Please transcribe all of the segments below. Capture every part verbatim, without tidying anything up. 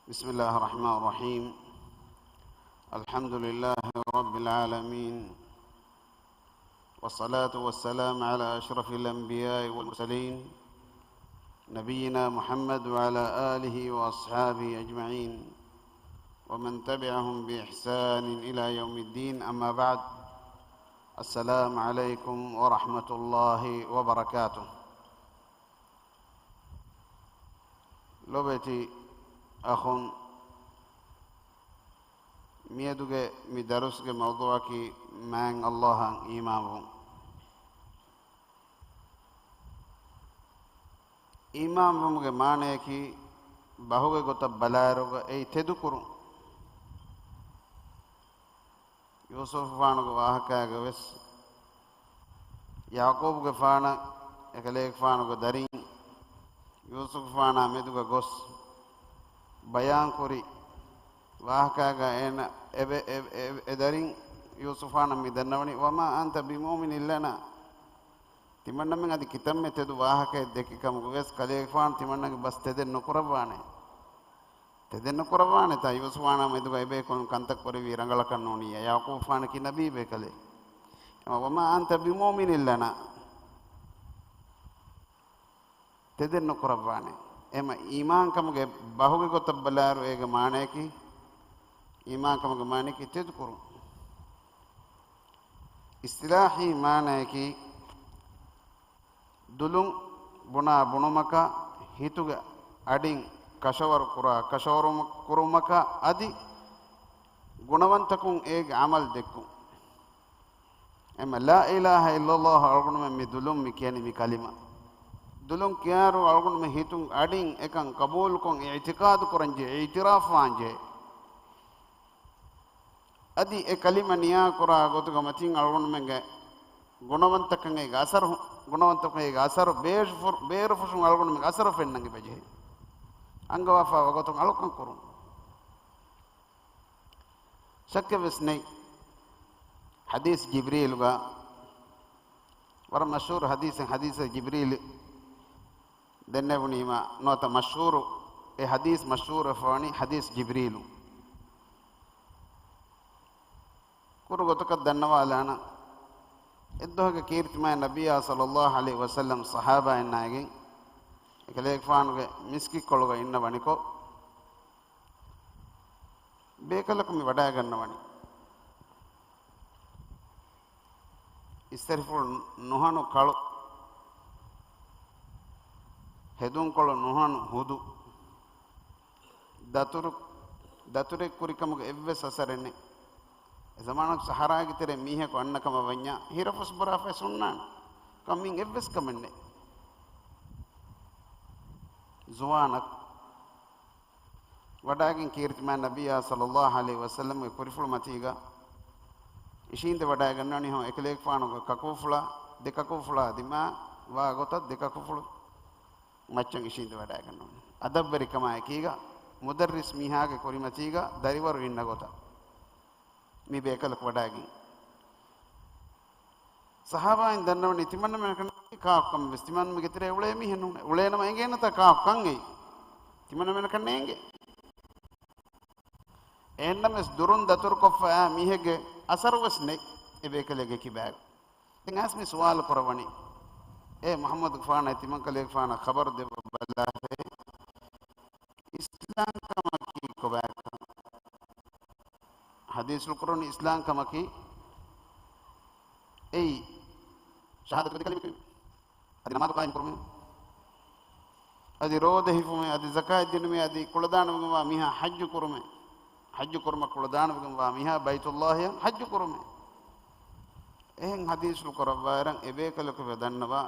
بسم الله الرحمن الرحيم. الحمد لله رب العالمين. والصلاة والسلام على أشرف الأنبياء والمرسلين، نبينا محمد وعلى آله وأصحابه أجمعين، ومن تبعهم بإحسان إلى يوم الدين، أما بعد. السلام عليكم ورحمة الله وبركاته. ލޮބުވެތި އަޚުން، މިއަދުގެ މި ދަރުސްގެ މައުޟޫޢަކީ މާތް ﷲ އަށް އީމާންވުން. އީމާންވުމުގެ މާނަޔަކީ ބަހުގެ ގޮތަށް ބަލާއިރުގަ އެއީ ތެދުކުރުން. ޔޫސުފުފާނުގެ ވާހަކައިގަ ވެސް، ޔަޢުޤޫބުގެފާނަށް އެކަލޭގެފާނުގެ ދަރިން ޔޫސުފުފާނާ މެދުގަ ގޮސް ބަޔާންކުރި ވާހަކައިގަ އޭނަ އެ، އެ، އެ، އެ ދަރިން ޔޫސުފުފާނަށް މި ދަންނަވަނީ، وما أنت بمؤمن لنا. ތިމަންނަމެން އަދި ކިތަންމެ ތެދު ވާހަކައެއް ދެއްކި ކަމުގަ ވެސް ކަލޭގެފާނު ތިމަންނަގެ ބަސް ތެދެއް ނުކުރައްވާނެ. ތެދެއް ނުކުރައްވާނެތާ ޔޫސުފާނާ މެދުގަ އެބޭކަލުން ކަންތައް ކުރެއްވީ ރަނގަޅަކަށް ނޫނިއްޔާ. ޔަޢުޤޫބުފާނަކީ ނަބީ ބޭކަލެއް. އެމަ، وما أنت بمؤمن لنا. ތެދެއް ނުކުރައްވާނެ. އެމަ އީމާންކަމުގެ ބަހުގެ ގޮތަށް ބަލާއިރު އޭގެ މާނަޔަކީ، އީމާންކަމުގެ މާނަޔަކީ ތެދުކުރުން. އިޞްޠިލާޙީ މާނަޔަކީ، ދުލުން ބުނާ ބުނުމަކާ، ހިތުގެ އަޑިން ކަށަވަރު ކުރާ ކަށަވަރު ކުރުމަކާ އަދި ގުނަވަންތަކުން އޭގެ ޢަމަލު ދެއްކުން. އެމަ لا إله إلا الله އަޅުގަނޑުމެން މި ދުލުން މި ކިޔަނީ މި ކަލިމަ. ދުލުން ކިޔާއިރު އަޅުގަނޑުމެން ހިތުން އަޑިން އެކަން ޤަބޫލުކޮށް އިޢްތިޤާދު ކުރަންޖެހޭ، އިޢުތިރާފުވާންޖެހޭ. އަދި އެ ކަލިމަ ނިޔާކުރާ ގޮތުގަ މަތިން އަޅުގަނޑުމެންގެ ގުނަވަންތަކަން އޭގެ އަސަރު، ގުނަވަންތަކަން އޭގެ އަސަރު ބޭރުފުށު، ބޭރުފުށުން އަޅުގަނޑުމެންގެ އަސަރު ފެންނަން އެބަޖެހޭ. އަންގަވާފައިވާ ގޮތުން އަޅުކަން ކުރުން. ޝައްކެއް ވެސް ނެތް. ޙަދީޘް ޖިބްރީލުގަ ވަރަށް މަޝްހޫރު ޙަދީޘެއް، ޙަދީޘެއް ޖިބްރީލު ދެންނެވުނީމާ ނުވަތަ މަޝްހޫރު، އެ ޙަދީޘް މަޝްހޫރުވެފަވަނީ ޙަދީޘް ޖިބްރީލު. ކުރު ގޮތަކަށް ދަންނަވާލާނަން. އެއްދުވަހުގެ ކީރިތިމާ ނަބިއްޔާ ޞައްލައްލާހު ޢަލައިހި ވަސައްލަމް ޞަޙާބާއިންނާގެން އެކަލޭގެފާނުގެ މިސްކިތްކޮޅުގަ އިންނަ ވަނިކޮށް، ބޭކަލަކު މި ވަޑައިގަންނަވަނީ. އިސްތަށިފުޅު ނުހަނު ކަޅު، ހެދުންކޮޅު ނުހަނު ހުދު، ދަތުރު، ދަތުރެއް ކުރިކަމުގެ އެއްވެސް އަސަރެއް ނެތް. އެ ޒަމާނަކު ސަހަރާގެ ތެރޭ މީހަކު އަންނަ ކަމަށް ވަންޏާ، ހިރަފުސް ބުރާފައި ސުންނާނެ. ކަމެއް އެއްވެސް ކަމެއް ނެތް. ޒުވާނަކު ވަޑައިގެން ކީރިތިމާ ނަބިއްޔާ ޞައްލައްލާހު ޢަލައިހި ވަސައްލަމްގެ ކުރިފުޅު މަތީގަ އިށީނދެ ވަޑައިގަންނަވަނީ ހަމަ އެކަލޭގެފާނުގެ ކަކުފުޅާ، ދެ ކަކުފުޅާ ދިމާ ވާ ގޮތަށް ދެ ކަކުފުޅު މައްޗަށް އިށީނދެ ވަޑައިގަންނަވަނީ. އަދަބްވެރިކަމާ އެކީގަ މުދައްރިސް މީހާގެ ކުރިމަތީގަ ދަރިވަރު އިންނަ ގޮތަށް މި ބޭކަލަކު ވަޑައިގެން. ޞަޙާބާއިން ދަންނަވަނީ ތިމަންނަމެންނަކަށް ނޭނގެ ކާކުކަމެއް ވެސް، ތިމަންމެގެ ތެރޭ އުޅޭ މީހެއް ނޫނޭ. އުޅޭނަމަ އެނގޭނެތާ ކާކުކަން އެއީ. ތިމަންނަމެންނަކަށް ނޭނގޭ. އެހެންނަމަވެސް ދުރުން ދަތުރުކޮށްފައި މީހެއްގެ އަސަރު ވެސް ނެތް އެ ބޭކަލެއްގެ ކިބާގަ. ދެން އައިސް މި ސުވާލު ކުރައްވަނީ، އޭ މުޙައްމަދުގެފާނާ ތިމަންކަލޭގެފާނާ ޚަބަރު ދެއްވަ ބަލާހޭ، އިސްލާމްކަމަކީ ކޮބާކަން؟ ޙަދީޘްފުޅު ކުރައްވަނީ އިސްލާމްކަމަކީ އެއީ ޝަހާދަތު ކަލިމަ ކިޔުން، އަދި ނަމާދު ޤާއިމް ކުރުމެއް، އަދި ރޯދަ ހިފުމެއް، އަދި ޒަކާތް ދިނުމެއް، އަދި ކުޅަދާނަވެގެންވާ މީހާ ޙައްޖު ކުރުމެއް، ޙައްޖު ކުރުމަށް ކުޅަދާނަވެގެންވާ މީހާ ބައިތުﷲއަށް ޙައްޖު ކުރުމެއް. އެހެން ޙަދީޘްފުޅު ކުރައްވާއިރަށް އެބޭކަލަކު އެބަ ދަންނަވާ،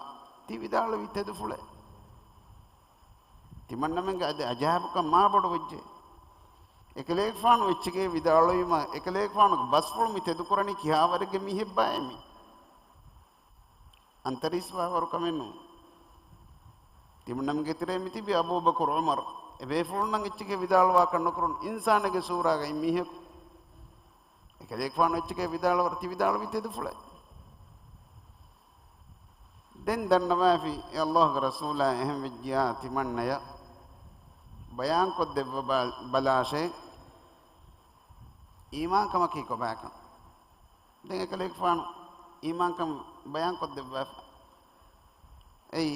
ތި ވިދާޅުވީ ތެދުފުޅެއް. ތިމަންނަމެންގެ އަދި އަޖާއިބުކަން މާ ބޮޑު ވެއްޖެ. އެކަލޭގެފާނު އެއްޗެކޭ ވިދާޅުވީމަ، އެކަލޭގެފާނުގެ ބަސްފުޅު މި ތެދުކުރަނީ ކިހާވަރެއްގެ މީހެއްބާއޭ މި؟ އަންތަރީސްވާވަރު ކަމެއް ނޫން. ތިމަންނަމެންގެ ތެރޭ މި ތިބި އަބޫބަކުރު، ޢުމަރު، އެބޭފުޅުންނަށް އެއްޗެކޭ ވިދާޅުވާކަށް ނުކުރުނު، އިންސާނެއްގެ ސޫރާގައި މީހަކު. އެކަލޭގެފާނު އެއްޗެކޭ ވިދާޅުވަރު ތި ވިދާޅުވީ ތެދުފުޅެއް. ދެން ދަންނަވާފި އެ ﷲގެ ރަސޫލާ އެހެން ވެއްޖިޔާ ތިމަންނަޔަށް ބަޔާންކޮށްދެއްވަ ބަ-، ބަލާށޭ، އީމާންކަމަކީ ކޮބާކަން. ދެން އެކަލޭގެފާނު އީމާންކަން ބަޔާންކޮށްދެއްވާފަ. އެއީ،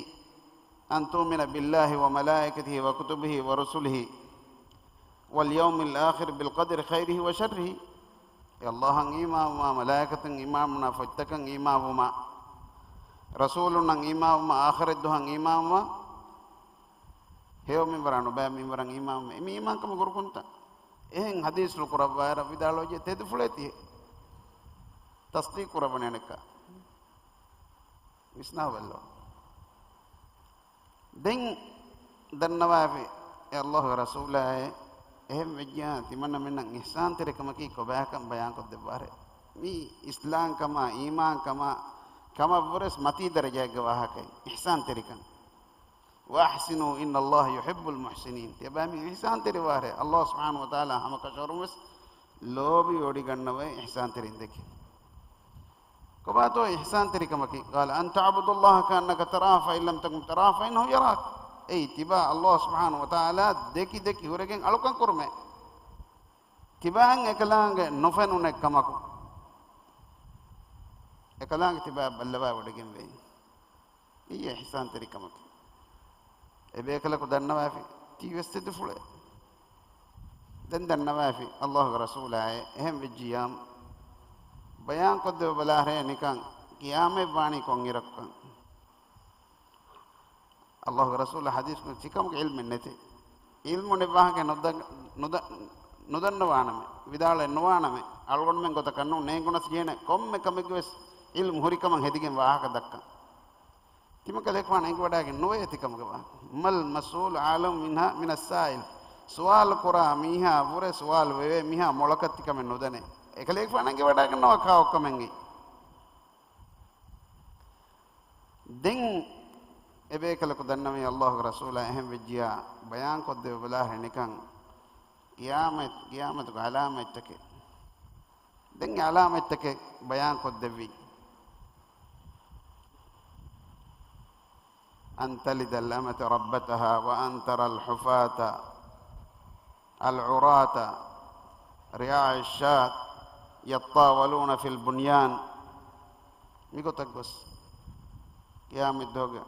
أن تؤمن بالله وملائكته وكتبه ورسله واليوم الآخر بالقدر خيره وشره. އެ ﷲ އަށް އީމާންވުމާ، މަލާއިކަތަށް އީމާންވުމާ، ފޮތްތަކަށް އީމާންވުމާ، ރަސޫލުންނަށް އީމާންވުމާ، އާޚިރަތްދުވަހަށް އީމާންވުމާ، ހެޔޮ މިންވަރާ ނުބައި މިންވަރަށް އީމާންވުމާ، މި އީމާންކަމުގެ ރުކުންތައް. އެހެން ޙަދީޘްފުޅު ކުރައްވާއިރަށް ވިދާޅުވެއްޖެ ތެދުފުޅޭ ތި ތަޞްދީޤު ކުރައްވަނީ އަނެއްކާ. ވިސްނާބަލަ. ދެން ދަންނަވާފި އެ ﷲގެ ރަސޫލާއޭ، އެހެން ވެއްޖިއްޔާ ތިމަންނަމެންނަށް އިޙްސާންތެރިކަމަކީ ކޮބާކަން ބަޔާންކޮށްދެއްވާށޭ. މީ އިސްލާމްކަމާ، އީމާންކަމާ، ކަމަށްވުރެސް މަތީ ދަރަޖައެއްގެ ވާހަކައެއް، އިޙްސާންތެރިކަން. وأحسنوا إن الله يحب المحسنين. ތިޔަބައިމީހުން އިޙްސާންތެރިވާށޭ. ﷲ ސުބްޙާނަހޫ ވަތަޢާލާ ހަމަކަށަވަރުންވެސް ލޯބިވެވޮޑިގަންނަވައި އިޙްސާންތެރިން ދެކެ. ކޮބާތޯ އިޙްސާންތެރިކަމަކީ؟ قال أن تعبد الله كأنك تراه فإن لم تكن تراه فإنه يراك. އެއީ ތިބާ ﷲ ސުބްޙާނަހޫ ވަތަޢާލާ ދެކި ދެކި ހުރެގެން އަޅުކަން ކުރުމޭ. ތިބާއަށް އެކަލާނގެ ނުފެނުނެއް ކަމަކު، އެކަލާނގެ ތިބާ ބައްލަވާ ވޮޑިގެންވޭ. އެއީ އިޙްސާންތެރިކަމަކީ. އެބޭކަލަކު ދަންނަވާފި، ތީވެސް ތެދުފުޅޭ. ދެން ދަންނަވާފި ﷲގެ ރަސޫލާއޭ، އެހެން ވެއްޖިއްޔާ ބަޔާންކޮށްދެވި ބަލާށޭ ނިކަން ޤިޔާމަތް ވާނީ ކޮންއިރަކުކަން. ﷲގެ ރަސޫލާ ޙަދީޘް ކުރި ތިކަމުގެ ޢިލްމެއް ނެތި. ޢިލްމު ނެތް ވާހަކަ ނުދަ-، ނުދަ-، ނުދަންނަވާނަމޭ، ވިދާޅުވެ ނުވާނަމޭ، އަޅުގަނޑުމެން ގޮތަކަށް ނޫން، ނޭނގުނަސް ޖޭނެ ކޮންމެ ކަމެއްގެ ވެސް ޢިލްމު ހުރިކަމަށް ހެދިގެން ވާހަކަ ދައްކަން. ތިމަން ކަލޭގެފާނު އެނގިވަޑައިގެން ނުވޭ ތިކަމުގެ ވާހަކަ. ما المسؤول أعلم منها، من السائل. ސުވާލު ކުރާ މީހާ ވުރެ ސުވާލު ވެވޭ މީހާ މޮޅަކަށް ތިކަމެއް ނުދަނޭ. އެކަލޭގެފާނު އެނގިވަޑައިގަންނަވާ ކާކު ކަމެއްގެ. ދެން އެބޭކަލަކު ދަންނަވީ ﷲގެ ރަސޫލާ އެހެން ވެއްޖިއްޔާ ބަޔާންކޮށްދެވި ބަލާށޭ ނިކަން ޤިޔާމަތް، ޤިޔާމަތުގެ ޢަލާމަތްތަކެއް. ދެން އެ ޢަލާމަތްތަކެއް ބަޔާންކޮށްދެއްވި. أن تلد الأمة ربتها وأن ترى الحفاة العراة رعاء الشاة يتطاولون في البنيان. މިގޮތަށް ގޮސް، ޤިޔާމަތްދުވަހުގެ،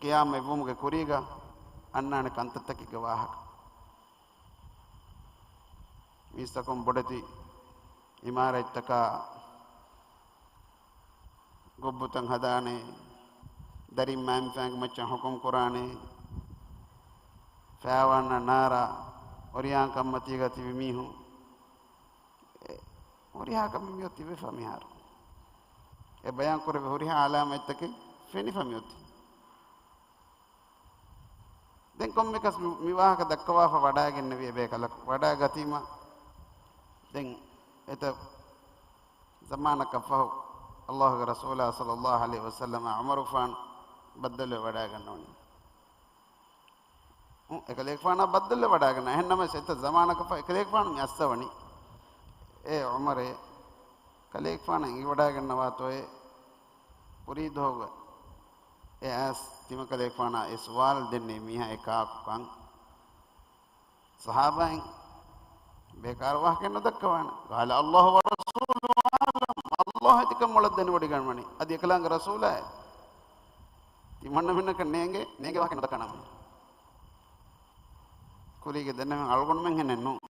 ޤިޔާމަތްވުމުގެ ކުރީގަ އަންނާނެ ކަންތައްތަކެއްގެ ވާހަކަ. މީސްތަކުން ބޮޑެތި އިމާރާތްތަކާ ގޮއްބުތައް ހަދާނެ، ދަރިން މައިންބަފައިންގެ މައްޗަށް ޙުކުމް ކުރާނެ، ފައިވާންނަށް ނާރާ، ހުރިހާ ކަންމަތީގަ ތިބި މީހުން. އެ ހުރިހާ ކަމެއް މިއޮތީ ވެފަ މިހާރު. އެ ބަޔާން ކުރެވި ހުރިހާ އަލާމަތްތަކެއް ފެނިފަ މިއޮތީ. ދެން ކޮންމެކަސް މި، މި ވާހަކަ ދައްކަވާފަ ވަޑައިގެންނެވި އެބޭކަލަކު ވަޑައިގަތީމަ، ދެން އެތައް ޒަމާނަކަށްފަހު ﷲގެ ރަސޫލާ ޞައްލަﷲު ޢަލައިހި ވަސައްލަމަ ޢުމަރުގެފާނު ބައްދަލުވެ ވަޑައިގަންނަވަނީ. އު، އެކަލޭގެފާނާ ބައްދަލުވެ ވަޑައިގަންނަވަނީ. އެހެންނަމަވެސް އެތައް ޒަމާނަކަށްފަހު އެކަލޭގެފާނު މި އައްސަވަނީ. އޭ ޢުމަރޭ، ކަލޭގެފާނަށް އެނގިވަޑައިގަންނަވާތޯއޭ ކުރީ ދުވަހުގެ އެ އައިސް ތިމަން ކަލޭގެފާނާ އެ ސުވާލު ދެންނެވި މީހާ އެ ކާކުކަން؟ ޞަޙާބާއިން ބޭކާރު ވާހަކައެއް ނުދައްކަވާނެ. قال الله ورسوله أعلم. ﷲ އޭ ތިކަން މޮޅަށް ދެނެވޮޑިގަންނަވަނީ. އަދި އެކަލާނގެ ރަސޫލާއޭ. ތިމަންނަމެންނަކަށް ނޭނގޭ، ނޭނގޭ ވާހަކަ ނުދައްކާނަމޭ. ކުރީގެ ދެންނެވި އަޅުގަނޑުމެން ހެނެއް ނޫން.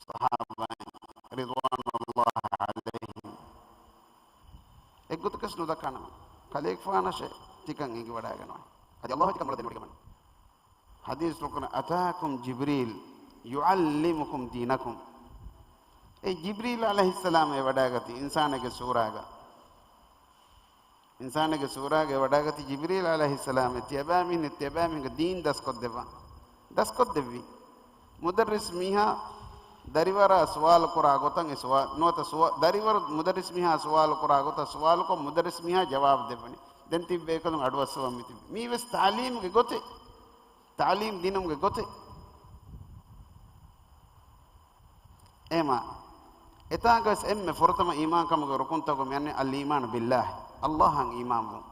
ޞަޙާބާއިން رضوان الله عليهم. އެއްގޮތަކަސް ނުދައްކާނަމޭ. ކަލޭގެފާނަށޭ ތިކަން އެނގިވަޑައިގަންނަވަނީ. އަދި ﷲ އޭ ތިކަން މޮޅަށް ދެނެވޮޑިގަންނަވަނީ. ޙަދީޘްފުޅުކުރަން، أتاكم جبريل يعلمكم دينكم. އެ ޖިބްރީލް ޢަލައިހިއްސަލާމް އެ ވަޑައިގަތީ އިންސާނެއްގެ ސޫރާގަ. އިންސާނެއްގެ ސޫރާގަ އެ ވަޑައިގަތީ ޖިބްރީލް ޢަލައިހިއްސަލާމް އެ ތިޔަބައިމީހުން، ތިޔަބައިމީހުންގެ ދީން ދަސްކޮށްދެއްވަން. ދަސްކޮށްދެއްވި. މުދައްރިސް މީހާ ދަރިވަރާ ސުވާލު ކުރާ ގޮތަށް އެ ސުވާ-، ނުވަތަ ސުވާ-، ދަރިވަރު މުދައްރިސް މީހާ ސުވާލު ކުރާ ގޮތަށް ސުވާލުކޮށް، މުދައްރިސް މީހާ ޖަވާބު ދެއްވަނީ. ދެން ތިބި ބޭކަލުން އަޑުއައްސަވަން މިތިބި. މީވެސް ތަޢުލީމުގެ ގޮތެއް. ތަޢުލީމް ދިނުމުގެ ގޮތެއް. އެމާ، އެތާނގަވެސް އެންމެ ފުރަތަމަ އީމާންކަމުގެ ރުކުންތަކުގެ މިއަންނަ الإيمان بالله، ﷲ އަށް އީމާންވުން.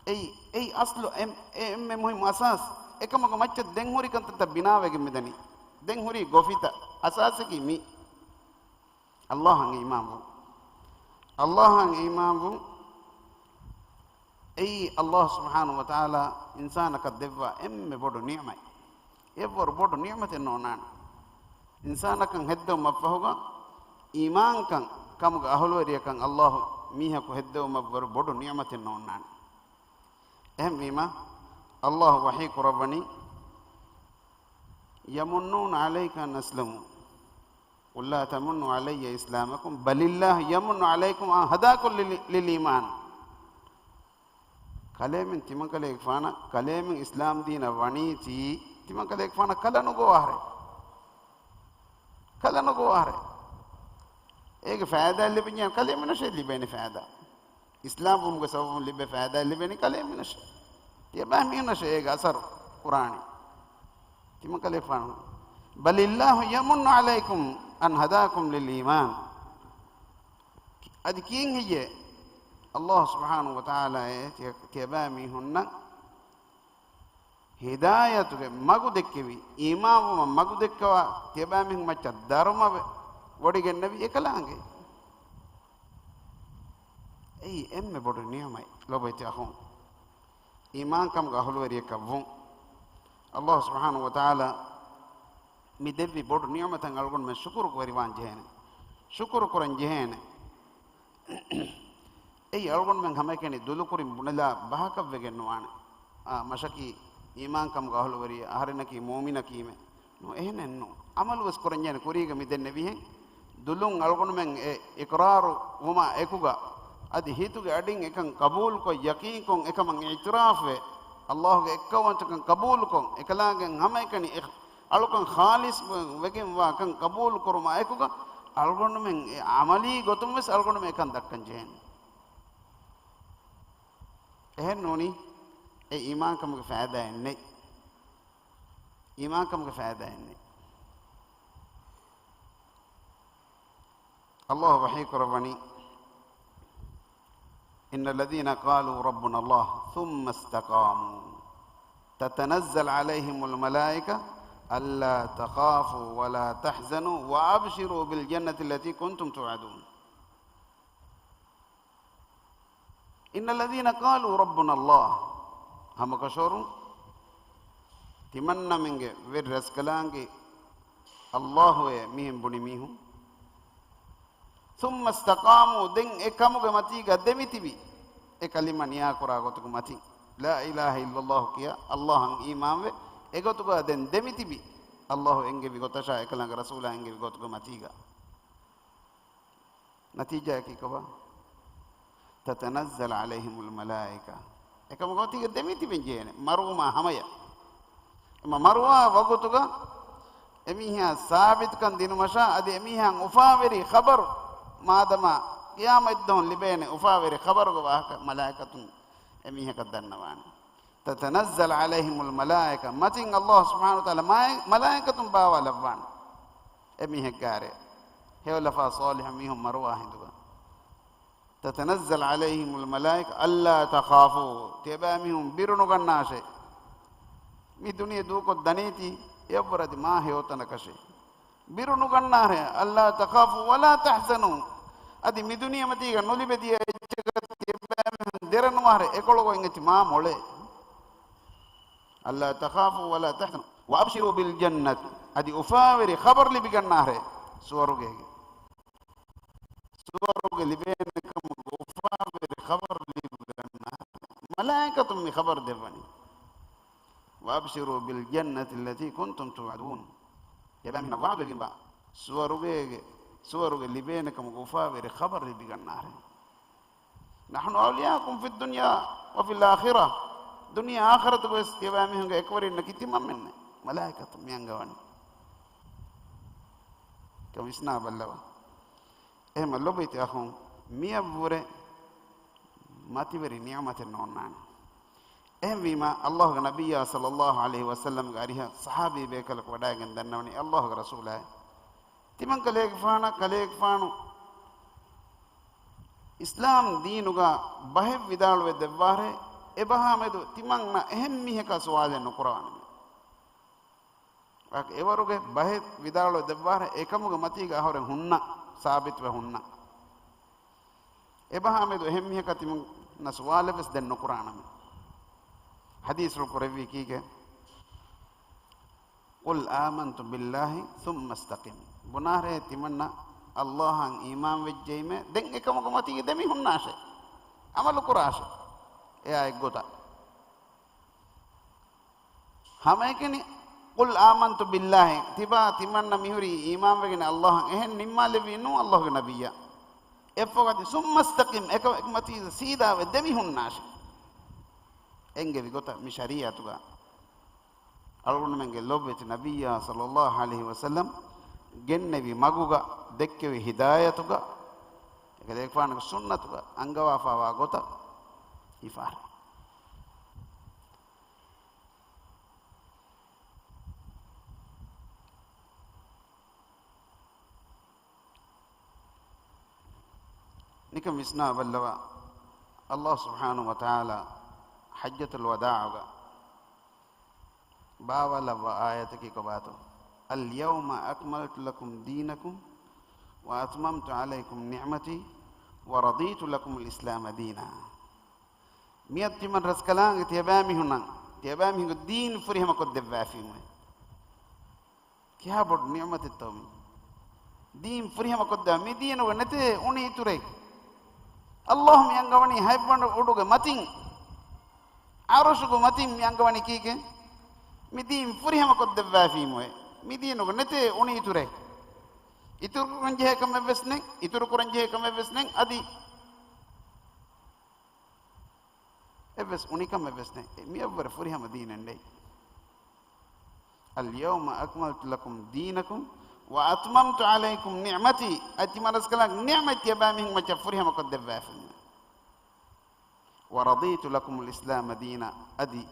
އެއީ، އެއީ އަސްލު އެން-، އެ އެންމެ މުހިއްމު އަސާސް. އެކަމަކު މައްޗަށް ދެން ހުރި ކަންތައްތައް ބިނާވެގެން މިދަނީ. ދެން ހުރީ ގޮފިތައް. އަސާސަކީ މި. އައްލާހަށް އީމާންވުން. އައްލާހަށް އީމާންވުން. އެއީ އައްލާހު ސުބްޙާނަހު ވަތަޢާލާ އިންސާނަކަށް ދެއްވާ އެންމެ ބޮޑު ނިޢުމަތް. އެއަށްވުރެ ބޮޑު ނިޢުމަތެއް ނޯންނާނެ. އިންސާނަކަށް ހެއްދެވުމަށްފަހުގަ އީމާންކަން، ކަމުގެ އަހުލުވެރިޔަކަށް އައްލާހު މީހަކު ހެއްދެވުމަށްވުރެ ބޮޑު ނިޢުމަތެއް ނޯންނާނެ. އެހެންވީމަ، އައްލާހު ވަޙީ ކުރައްވަނީ، يمنون عليك أن أسلموا قل لا تمنوا علي إسلامكم بل الله يمن عليكم أن هداكم لل- للإيمان. ކަލޭމެން ތިމަންކަލޭގެފާނަށް، ކަލޭމެން އިސްލާމް ދީނަށް ވަނީތީ، ތިމަންކަލޭގެފާނަށް ކަލަނުގޮވާހަރެ. ކަލަނުގޮވާހަރެ. އޭގެ ފައިދާ ލިބެންޏާ ކަލޭމެނަށޭ ލިބޭނެ ފައިދާ. އިސްލާމް ވުމުގެ ސަބަބުން ލިބޭ ފައިދާ ލިބޭނީ ކަލޭމެނަށޭ. ތިޔަބައިމީހުންނަށޭ އޭގެ އަސަރު ކުރާނީ. ތިމަންކަލޭގެފާނު، بل الله يمن عليكم أن هداكم للإيمان. އަދި ކިހިނެއް ހެއްޔޭ؟ އައްލާހު ސުބްޙާނަހު ވަތަޢާލާއޭ ތިޔަ-، ތިޔަބައިމީހުންނަށް ހިދާޔަތުގެ މަގު ދެއްކެވި، އީމާންވުމަށް މަގު ދެއްކަވާ، ތިޔަބައިމީހުން މައްޗަށް ދަރުމަ ވެ-، ވޮޑިގެންނެވި އެކަލާނގެ. އެއީ އެންމެ ބޮޑު ނިޢުމަތް ލޮބުވެތި އަޚުން. އީމާންކަމުގެ އަހުލުވެރިޔަކަށް ވުން. އައްލާހު ސުބްޙާނަހު ވަތަޢާލާ މި ދެއްވި ބޮޑު ނިޢުމަތަށް އަޅުގަނޑުމެން ޝުކުރުވެރިވާން ޖެހޭނެ. ޝުކުރު ކުރަން ޖެހޭނެ. އެއީ އަޅުގަނޑުމެން ހަމައެކަނި ދުލުކުރިން ބުނެލާ ބަހަކަށްވެގެން ނުވާނެ. އާ، މަށަކީ އީމާންކަމުގެ އަހުލުވެރި އަހަރެންނަކީ މުއުމިނަކީމެ. ނޫން، އެހެނެއް ނޫން. އަމަލުވެސް ކުރަންޖެހޭނެ. ކުރީގަ މި ދެންނެވިހެން ދުލުން އަޅުގަނޑުމެން އެ އިޤްރާރު ވުމާ އެކުގަ، އަދި ހިތުގެ އަޑިން އެކަން ޤަބޫލުކޮށް، ޔަޤީންކޮށް، އެކަމަށް އިޢްތިރާފްވެ، އައްލާހުގެ އެއްކައުވަންތަކަން ޤަބޫލުކޮށް، އެކަލާނގެ ހަމައެކަނި އިޚް-، އަޅުކަން ޚާލިޞް ވެގެންވާ ކަން ޤަބޫލު ކުރުމާ އެކުގަ، އަޅުގަނޑުމެން އެ ޢަމަލީ ގޮތުން ވެސް އަޅުގަނޑުމެން އެކަން ދައްކަން ޖެހޭނެ. އެހެން ނޫނީ، އެ އީމާންކަމުގެ ފައިދާއެއް ނެތް. އީމާންކަމުގެ ފައިދާއެއް ނެތް. އައްލާހު ވަޙީ ކުރައްވަނީ، إن الذين قالوا ربنا الله ثم استقاموا تتنزل عليهم الملائكة ألا تخافوا ولا تحزنوا وأبشروا بالجنة التي كنتم توعدون. إن الذين قالوا ربنا الله، ހަމަކަށަވަރުން ތިމަންނަމެންގެ ވެރި ރަސްކަލާނގެ އައްލާހުއޭ މިހެން ބުނި މީހުން. ثم استقاموا، ދެން އެ ކަމުގެ މަތީގަ ދެމިތިބި، އެ ކަލިމަ ނިޔާކުރާ ގޮތުގެ މަތިން، لا إله إلا الله ކިޔާ، އައްލާހަށް އީމާންވެ، އެގޮތުގަ ދެން ދެމިތިބި، އައްލާހު އެންގެވި ގޮތަށާ އެކަލާނގެ ރަސޫލާ އެންގެވި ގޮތުގެ މަތީގަ. ނަތީޖާއަކީ ކޮބާ؟ تتنزل عليهم الملائكة. އެކަމަކު މަތީގަ ދެމިތިބެން ޖެހޭނެ، މަރުވުމާ ހަމަޔަށް. އެމަ މަރުވާ ވަގުތުގަ އެމީހާ ސާބިތުކަން ދިނުމަށާ، އަދި އެމީހާ އުފާވެރި ޚަބަރު، މާދަމާ ޤިޔާމަތްދުވަހުން ލިބޭނެ އުފާވެރި ޚަބަރުގެ ވާހަކަ މަލާއިކަތުން އެމީހަކަށް ދަންނަވާނެ. تتنزل عليهم الملائكة، މަތިން އައްލާހު ސުބްޙާނަހު ވަތަޢާލާ މާ-، މަލާއިކަތުން ބާވާލައްވާނެ. އެމީހެއްގާރޭ ހެޔޮލަފާ ޞާލިޙު މީހުން މަރުވާ ހިނދުގަ. تتنزل عليهم الملائكة ألا تخافوا، ތިޔަބައިމީހުން ބިރުނުގަންނާށޭ. މި ދުނިޔެ ދޫކޮށް ދަނީތީ އެއަށްވުރެ އަދި މާ ހެޔޮތަނަކަށޭ. ބިރުނުގަންނާށޭ، ألا تخافوا ولا تحزنوا. އަދި މި ދުނިޔެމަތީގަ ނުލިބެދިޔަ އެއްޗަކަށް ތިޔަބައިމީހުން ދެރަނުވާށޭ، އެކޮޅުގައި އެތި މާ މޮޅޭ. ألا تخافوا ولا تحزنوا وأبشروا بالجنة، އަދި އުފާވެރި ޚަބަރު ލިބިގަންނާށޭ ސުވަރުގޭގެ. ސުވަރުގެ ލިބޭނެ ކަމުގެ އުފާވެރި ޚަބަރު ލިބިގަންނާށޭ. މަލާއިކަތުން މި ޚަބަރު ދެއްވަނީ. وأبشروا بالجنة التي كنتم توعدون. ތިޔަބައިމީހުންނަށް ވަޢުދުވެގެންވާ ސުވަރުގޭގެ، ސުވަރުގެ ލިބޭނެ ކަމުގެ އުފާވެރި ޚަބަރު ލިބިގަންނާށޭ. نحن أولياؤكم في الدنيا وفي الآخرة. ދުނިޔެ އާޚިރަތުގަވެސް ތިޔަބައިމީހުންގެ އެކުވެރިންނަކީ ތިމަންމެންނޭ. މަލާއިކަތު މި އަންގަވަނީ. ކަމަށް ވިސްނާ ބައްލަވާ. އެހެމަ ލޮބުވެތި އަޚުން، މިއަށްވުރެ މަތިވެރި ނިޢުމަތެއް ނޯންނާނެ. އެހެންވީމާ، އައްލާހުގެ ނަބިއްޔާ ޞައްލައްލާހު ޢަލައިހި ވަސައްލަމްގެ އަރިހަށް ޞަޙާބީ ބޭކަލަކު ވަޑައިގެން ދަންނަވަނީ، އައްލާހުގެ ރަސޫލާއޭ، ތިމަން ކަލޭގެފާނަށް ކަލޭގެފާނު އިސްލާމް ދީނުގަ ބަހެއް ވިދާޅުވެ ދެއްވާށޭ، އެބަހާމެދު ތިމަންނަށް އެހެން މީހަކާ ސުވާލެއް ނުކުރާނަމޭ. އެވަރުގެ ބަހެއް ވިދާޅުވެ ދެއްވާހަރެ އެކަމުގެ މަތީގަ އަހުރެން ހުންނަ، ސާބިތުވެ ހުންނަ. އެބަހާމެދު އެހެން މީހަކާ ތިމަންނަ ސުވާލެއް ވެސް ދެން ނުކުރާނަމޭ. ޙަދީޘްފުޅު ކުރެއްވީ ކީކޭ؟ "قل آمنت بالله ثم استقم." ބުނާހަރޭ ތިމަންނަ ﷲ އަށް އީމާން ވެއްޖެއީމޭ، ދެން އެކަމުގެ މަތީގަ ދެމި ހުންނާށޭ. ޢަމަލު ކުރާށޭ. އެއާ އެއްގޮތަށް. ހަމައެކަނި، "قل آمنت بالله" ތިބާ ތިމަންނަ މިހުރީ އީމާންވެގެން ﷲ އަށް، އެހެން ނިންމާލެއްވީ ނޫން ﷲ ގެ ނަބިއްޔާ. އެއަށްފަހު އަދި "ثم استقم" އެކަމަކު މަތީގަ ސީދާވެ ދެމި ހުންނާށޭ. އެނގެވި ގޮތަށް މި ޝަރީޢަތުގަ އަޅުގަނޑުމެންގެ ލޮބުވެތި ނަބިއްޔާ ޞައްލައްލާހު ޢަލައިހި ވަސައްލަމް ގެންނެވި މަގުގަ ދެއްކެވި ހިދާޔަތުގަ، އެކަލޭގެފާނުގެ ސުންނަތުގަ އަންގަވާފާވާ ގޮތަށް ހިފާރެ. ނިކަން ވިސްނާ ބައްލަވާ، ﷲ ސުބްޙާނަހޫ ވަތަޢާލާ ޙައްޖަތުލް ވަދާޢުގަ ބާވާލައްވާ އާޔަތަކީ ކޮބާތޯ؟ "اليوم أكملت لكم دينكم وأتممت عليكم نعمتي ورضيت لكم الإسلام دينا." މިއަދު ތިމަން ރަސްކަލާނގެ ތިޔަބައިމީހުންނަށް ތިޔަބައިމީހުންގެ ދީން ފުރިހަމަކޮށްދެއްވާފީމުވެ. ކިހާ ބޮޑު ނިޢުމަތެއްތޯ މީ؟ ދީން ފުރިހަމަކޮށްދާ މި ދީނުގަ ނެތޭ އުނި އިތުރެއް. ﷲ މި އަންގަވަނީ ހަތްވަނަ އުޑުގެ މަތިން، ޢަރުޝުގެ މަތިން މި އަންގަވަނީ ކީކޭ؟ މި ދީން ފުރިހަމަކޮށްދެއްވާފީމުވެ. މި ދީނުގަ ނެތޭ އުނި އިތުރެއް. އިތުރު ކުރަންޖެހޭ ކަމެއްވެސް ނެތް، އިތުރު ކުރަންޖެހޭ ކަމެއްވެސް ނެތް، އަދި އެއްވެސް އުނިކަމެއްވެސް ނެތް. މިއަށްވުރެ ފުރިހަމަ ދީނެއް ނެތް. "اليوم أكملت لكم دينكم وأتممت عليكم نعمتي." އަދި ތިމަން ރަސްކަލާނގެ ނިޢުމަތް ތިޔަބައިމީހުން މައްޗަށް ފުރިހަމަކޮށްދެއްވާފީމުވެ. "ورضيت لكم الإسلام دينا." އަދި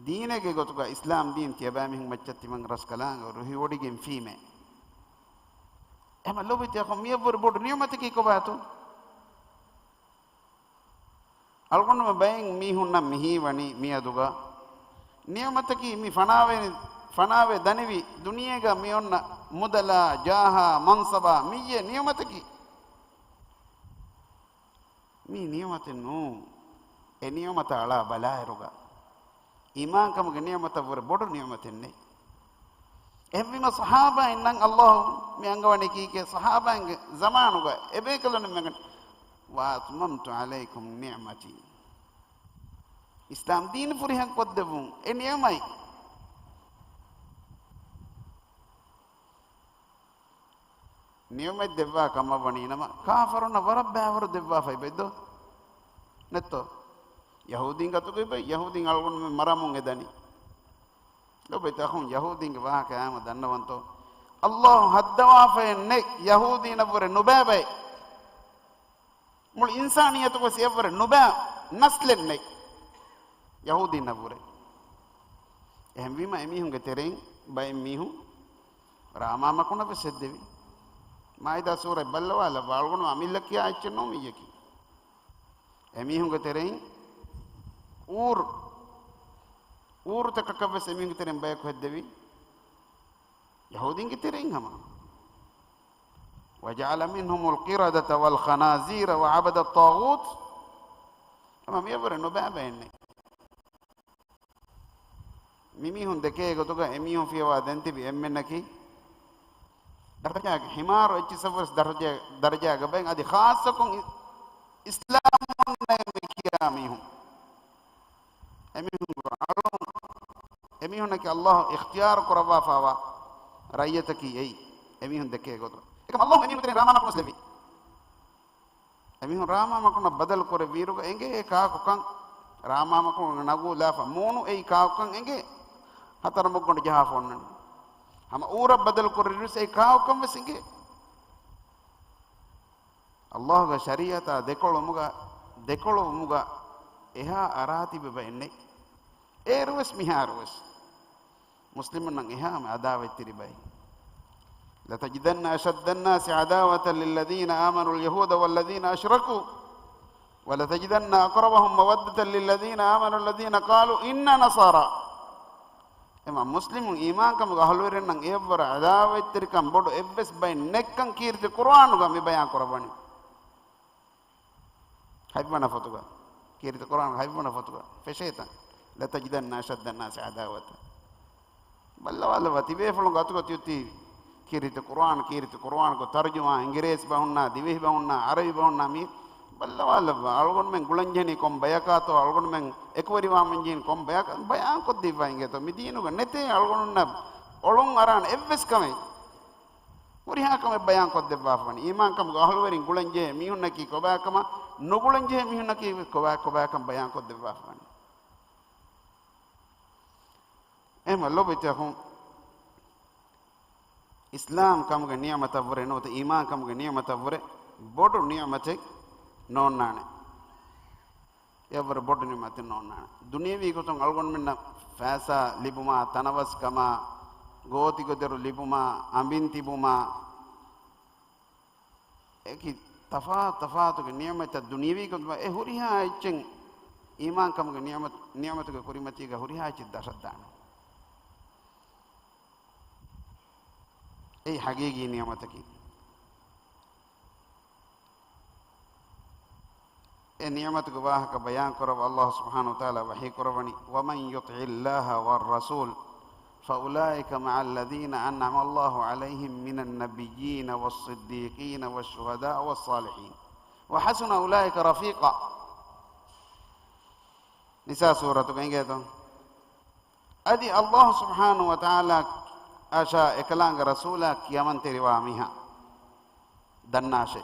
ދީނެއްގެ ގޮތުގަ އިސްލާމް ދީން ތިޔަބައިމީހުން މައްޗަށް ތިމަން ރަސްކަލާނގެ ރުހިވޮޑިގެންފީމޭ. އެހެންމަ ލޮބުވެތި އަޚުން، މިއަށްވުރެ ބޮޑު ނިޢުމަތަކީ ކޮބާތޯ؟ އަޅުގަނޑުމެން ބައެއް މީހުންނަށް މިހީވަނީ މިއަދުގަ ނިޢުމަތަކީ މި ފަނާވެ، ފަނާވެ ދަނިވި ދުނިޔޭގަ މި އޮންނަ މުދަލާ، ޖާހާ، މަންސަބާ މިއްޔެ ނިޢުމަތަކީ. މީ ނިޢުމަތެއް ނޫން. އެ ނިޢުމަތަށް އަޅާ ބަލާއިރުގަ އީމާންކަމުގެ ނިޢުމަތަށްވުރެ ބޮޑު ނިޢުމަތެއް ނެތް. އެހެންވީމަ ޞަޙާބާއިންނަށް ﷲ މި އަންގަވަނީ ކީކޭ؟ ޞަޙާބާއިންގެ ޒަމާނުގަ އެބޭކަލުން މި އަންގަ، "وأتممت عليكم نعمتي." އިސްލާމް ދީން ފުރިހަމަ ކޮށްދެއްވުން އެ ނިޢުމަތް. ނިޢުމަތް ދެއްވާ ކަމަށް ވަނީ ނަމަ، ކާފަރުންނަށް ވަރަށް ބައިވަރު ދެއްވާފައި ބެއްދޯ؟ ނެތްތޯ؟ ޔަހޫދީން ގަތުގައި ބައި، ޔަހޫދީން އަޅުގަނޑުމެން މަރަމުން އެދަނީ. ލޮބުވެތި އަޚުން، ޔަހޫދީންގެ ވާހަކަ އާމަ ދަންނަވަންތޯ؟ ﷲ ހައްދަވާފައެއް ނެތް ޔަހޫދީނަށްވުރެ ނުބައި ބައެއް. މުޅި އިންސާނިއްޔަތުގަސް އެއަށްވުރެ ނުބައި ނަސްލެއް ނެތް ޔަހޫދީންނަށްވުރެ. އެހެންވީމަ، އެމީހުންގެ ތެރެއިން ބައެއް މީހުން ރާމާ މަކުނަށް ވެސް ހެއްދެވި. މާއިދާ ސޫރަތް ބައްލަވާލައްވާ، އަޅުގަނޑު އަމިއްލަ ކިޔާ އެއްޗެއް ނޫން މިއްޔަކީ. އެމީހުންގެ ތެރެއިން އޫރު، އޫރުތަކަކަށް ވެސް އެމީހުންގެ ތެރެއިން ބަޔަކު ހެއްދެވި. ޔަހޫދީންގެ ތެރެއިން ހަމަ. "وجعل منهم القردة والخنازير وعبد الطاغوت." ހަމަ މިއަށްވުރެ ނުބައި ބައެއް ނެތް. މިމީހުން ދެކޭ ގޮތުގަ އެމީހުން ފިޔަވާ ދެން ތިބި އެންމެންނަކީ، ދަރަޖާގެ ހިމާރު އެއްޗިއްސަށްވެސް ދަރަޖަ، ދަރަޖާގަ ބައިން އަދި ޚާއްޞަކޮށް އި-، އިސްލާމުންނޭ މި ކިޔާ މީހުން. އެމީހުންގެ އަޅުން، އެމީހުންނަކީ ﷲ އިޚްތިޔާރު ކުރައްވާފާވާ ރައްޔަތަކީ އެއީ. އެމީހުން ދެކޭ ގޮތު. އެކަމް ﷲ އެމީހުންގެ ތެރެއިން ރާމާ މަކުނަސް ލެއްވި. އެމީހުން ރާމާ މަކުނަށް ބަދަލު ކުރެއްވިއިރުގަ އެނގޭ ކާކުކަން، ރާމާ މަކުނުގެ ނަގޫ ލާފަ މޫނު އެއީ ކާކުކަން އެނގޭ. ހަތަރު މުއްގަނޑު ޖަހާފަ އޮންނަނީ. ހަމަ އޫރަށް ބަދަލު ކުރެއްވިއިރުވެސް އެއީ ކާކުކަން ވެސް އެނގޭ. ﷲ ގެ ޝަރީޢަތާ ދެކޮޅުމުގަ، ދެކޮޅުވުމުގަ އެހާ އަރާ ތިބި ބައެއް ނެތް. އޭރުވެސް މިހާރުވެސް މުސްލިމުންނަށް އެހާމެ އަދާވަތްތެރި ބައެއް. "لتجدن أشد الناس عداوة للذين آمنوا اليهود والذين أشركوا ولتجدن أقربهم مودة للذين آمنوا الذين قالوا إنا نصارى." އެމަ މުސްލިމު އީމާންކަމުގެ އަހުލުވެރިންނަށް އެއަށްވުރެ ޢަދާވަތްތެރިކަން ބޮޑު އެއްވެސް ބައެއް ނެތްކަން ކީރިތި ޤުރުއާނުގަ މި ބަޔާން ކުރައްވަނީ. ހަތްވަނަ ފޮތުގަ، ކީރިތި ޤުރުއާނުގެ ހަތްވަނަ ފޮތުގަ ފެށޭތަން، لتجدن أشد الناس عداوة. ބައްލަވާލައްވާ، ތިބޭފުޅުންގެ އަތުގަ ތިއޮތީ ކީރިތި ޤުރުއާން، ކީރިތި ޤުރުއާންގެ ތަރުޖުމާ، އިނގިރޭސި ބަހުންނާ، ދިވެހި ބަހުންނާ، ޢަރަބި ބަހުންނާ، މި ބައްލަވާލައްވާ. އަޅުގަނޑުމެން ގުޅަންޖެހެނީ ކޮން ބަޔަކާތޯ، އަޅުގަނޑުމެން އެކުވެރިވާމަންޖެހެނީ ކޮން ބަޔަކަށް ބަޔާންކޮށްދީފަ އިނގޭތޯ. މި ދީނުގަ ނެތޭ އަޅުގަނޑުންނަށް އޮޅުން އަރާނެ އެއްވެސް ކަމެއް. ހުރިހާ ކަމެއް ބަޔާންކޮށްދެއްވާފަވަނީ. އީމާންކަމުގެ އަހުލުވެރިން ގުޅަންޖެހޭ މީހުންނަކީ ކޮބާކަމަށް، ނުގުޅަންޖެހޭ މީހުންނަކީ ކޮބާ، ކޮބާކަން ބަޔާންކޮށްދެއްވާފަވަނީ. އެހެންމަ ލޯބިތަކުން، އިސްލާމް ކަމުގެ ނިޢުމަތަށްވުރެ ނުވަތަ އީމާންކަމުގެ ނިޢުމަތަށްވުރެ ބޮޑު ނިޢުމަތެއް ނޯންނާނެ. އެއަށްވުރެ ބޮޑު ނިޢުމަތެއް ނޯންނާނެ. ދުނިޔެވީ ގޮތުން އަޅުގަނޑުމެންނަށް ފައިސާ ލިބުމާ، ތަނަވަސްކަމާ، ގޯތިގޮދަރު ލިބުމާ، އަނބިން ތިބުމާ، އެކި ތަފާތު ތަފާތުގެ ނިޢުމަތްތައް ދުނިޔެވީ ގޮތުން އެ ހުރިހާ އެއްޗެއް އީމާންކަމުގެ ނިޢުމަތް، ނިޢުމަތުގެ ކުރިމަތީގަ ހުރިހާ އެއްޗެއް ދަށަށްދާނެ. އެއީ ޙަޤީޤީ ނިޢުމަތަކީ. އެ ނިޢުމަތުގެ ވާހަކަ ބަޔާންކުރައްވާ ﷲ ސުބްޙާނަހޫ ވަތަޢާލާ ވަޙީ ކުރައްވަނީ، ومن يطع الله والرسول فأولئك مع الذين أنعم الله عليهم من النبيين والصديقين والشهداء والصالحين وحسن أولئك رفيقا. ނިސާ ސޫރަތުގަ އިނގޭތޯ. އަދި ﷲ ސުބްޙާނަހޫ ވަތަޢާލާ އަށާ އެކަލާނގެ ރަސޫލާ ކިޔަމަންތެރިވާ މީހާ ދަންނާށޭ.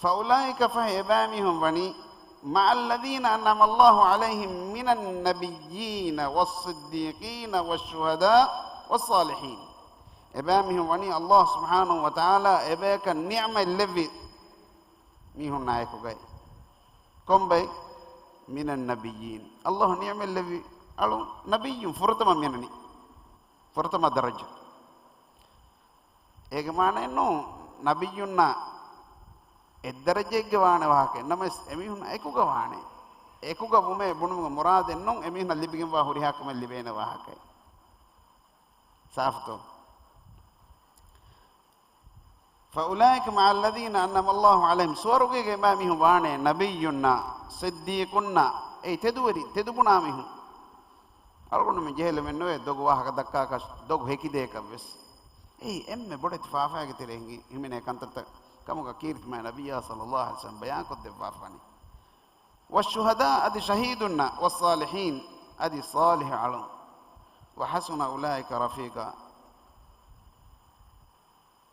فأولئك، ފަހެ އެބައިމީހުން ވަނީ، مع الذين أنعم الله عليهم من النبيين والصديقين والشهداء والصالحين. އެބައިމީހުން ވަނީ ﷲ ސުބްޙާނަހޫ ވަތަޢާލާ އެބަޔަކަށް ނިޢުމަތް ލެއްވި މީހުންނާ އެކުގައި. ކޮންބައި؟ من النبيين. ﷲ ނިޢުމަތް ލެއްވި އަޅު ނަބިއްޔުން ފުރަތަމަ މިނަނީ. ފުރަތަމަ ދަރަޖަ. އޭގެ މާނައެއް ނޫން ނަބިއްޔުންނާ އެއްދަރަޖައެއްގެ ވާނެ ވާހަކައެއް. ނަމަވެސް އެމީހުން އެކުގަ ވާނެ. އެކުގަ ވުމޭ ބުނުމުގެ މުރާދެއް ނޫން އެމީހުންނަށް ލިބިގެންވާ ހުރިހާ ކަމެއް ލިބޭނެ ވާހަކައެއް. ސާފުތޯ؟ فأولئك مع الذين أنعم الله عليهم. ސުވަރުގޭގައި މި މީހުން ވާނެ ނަބިއްޔުންނާ، ޞިއްދީޤުންނާ، އެއީ ތެދުވެރި، ތެދުބުނާ މީހުން. އަޅުގަނޑުމެން ޖެހިލުމެއް ނުވޭ ދޮގު ވާހަކަ ދައްކާކަށް، ދޮގު ހެކިދޭކަށްވެސް. އެއީ އެންމެ ބޮޑެތި ފާފައިގެ ތެރެ ހިނގި، ހިމެނޭ ކަންތައްތައް ކަމުގަ ކީރިތި މާތް ނަބިއްޔާ ޞައްލައްލާހު ޢަލައިހި ވަސައްލަމަ ބަޔާންކޮށްދެއްވާފަވަނީ. والشهداء، އަދި ޝަހީދުންނަށް، والصالحين، އަދި ޞާލިޙު އަޅުން، وحسن أولئك رفيقا.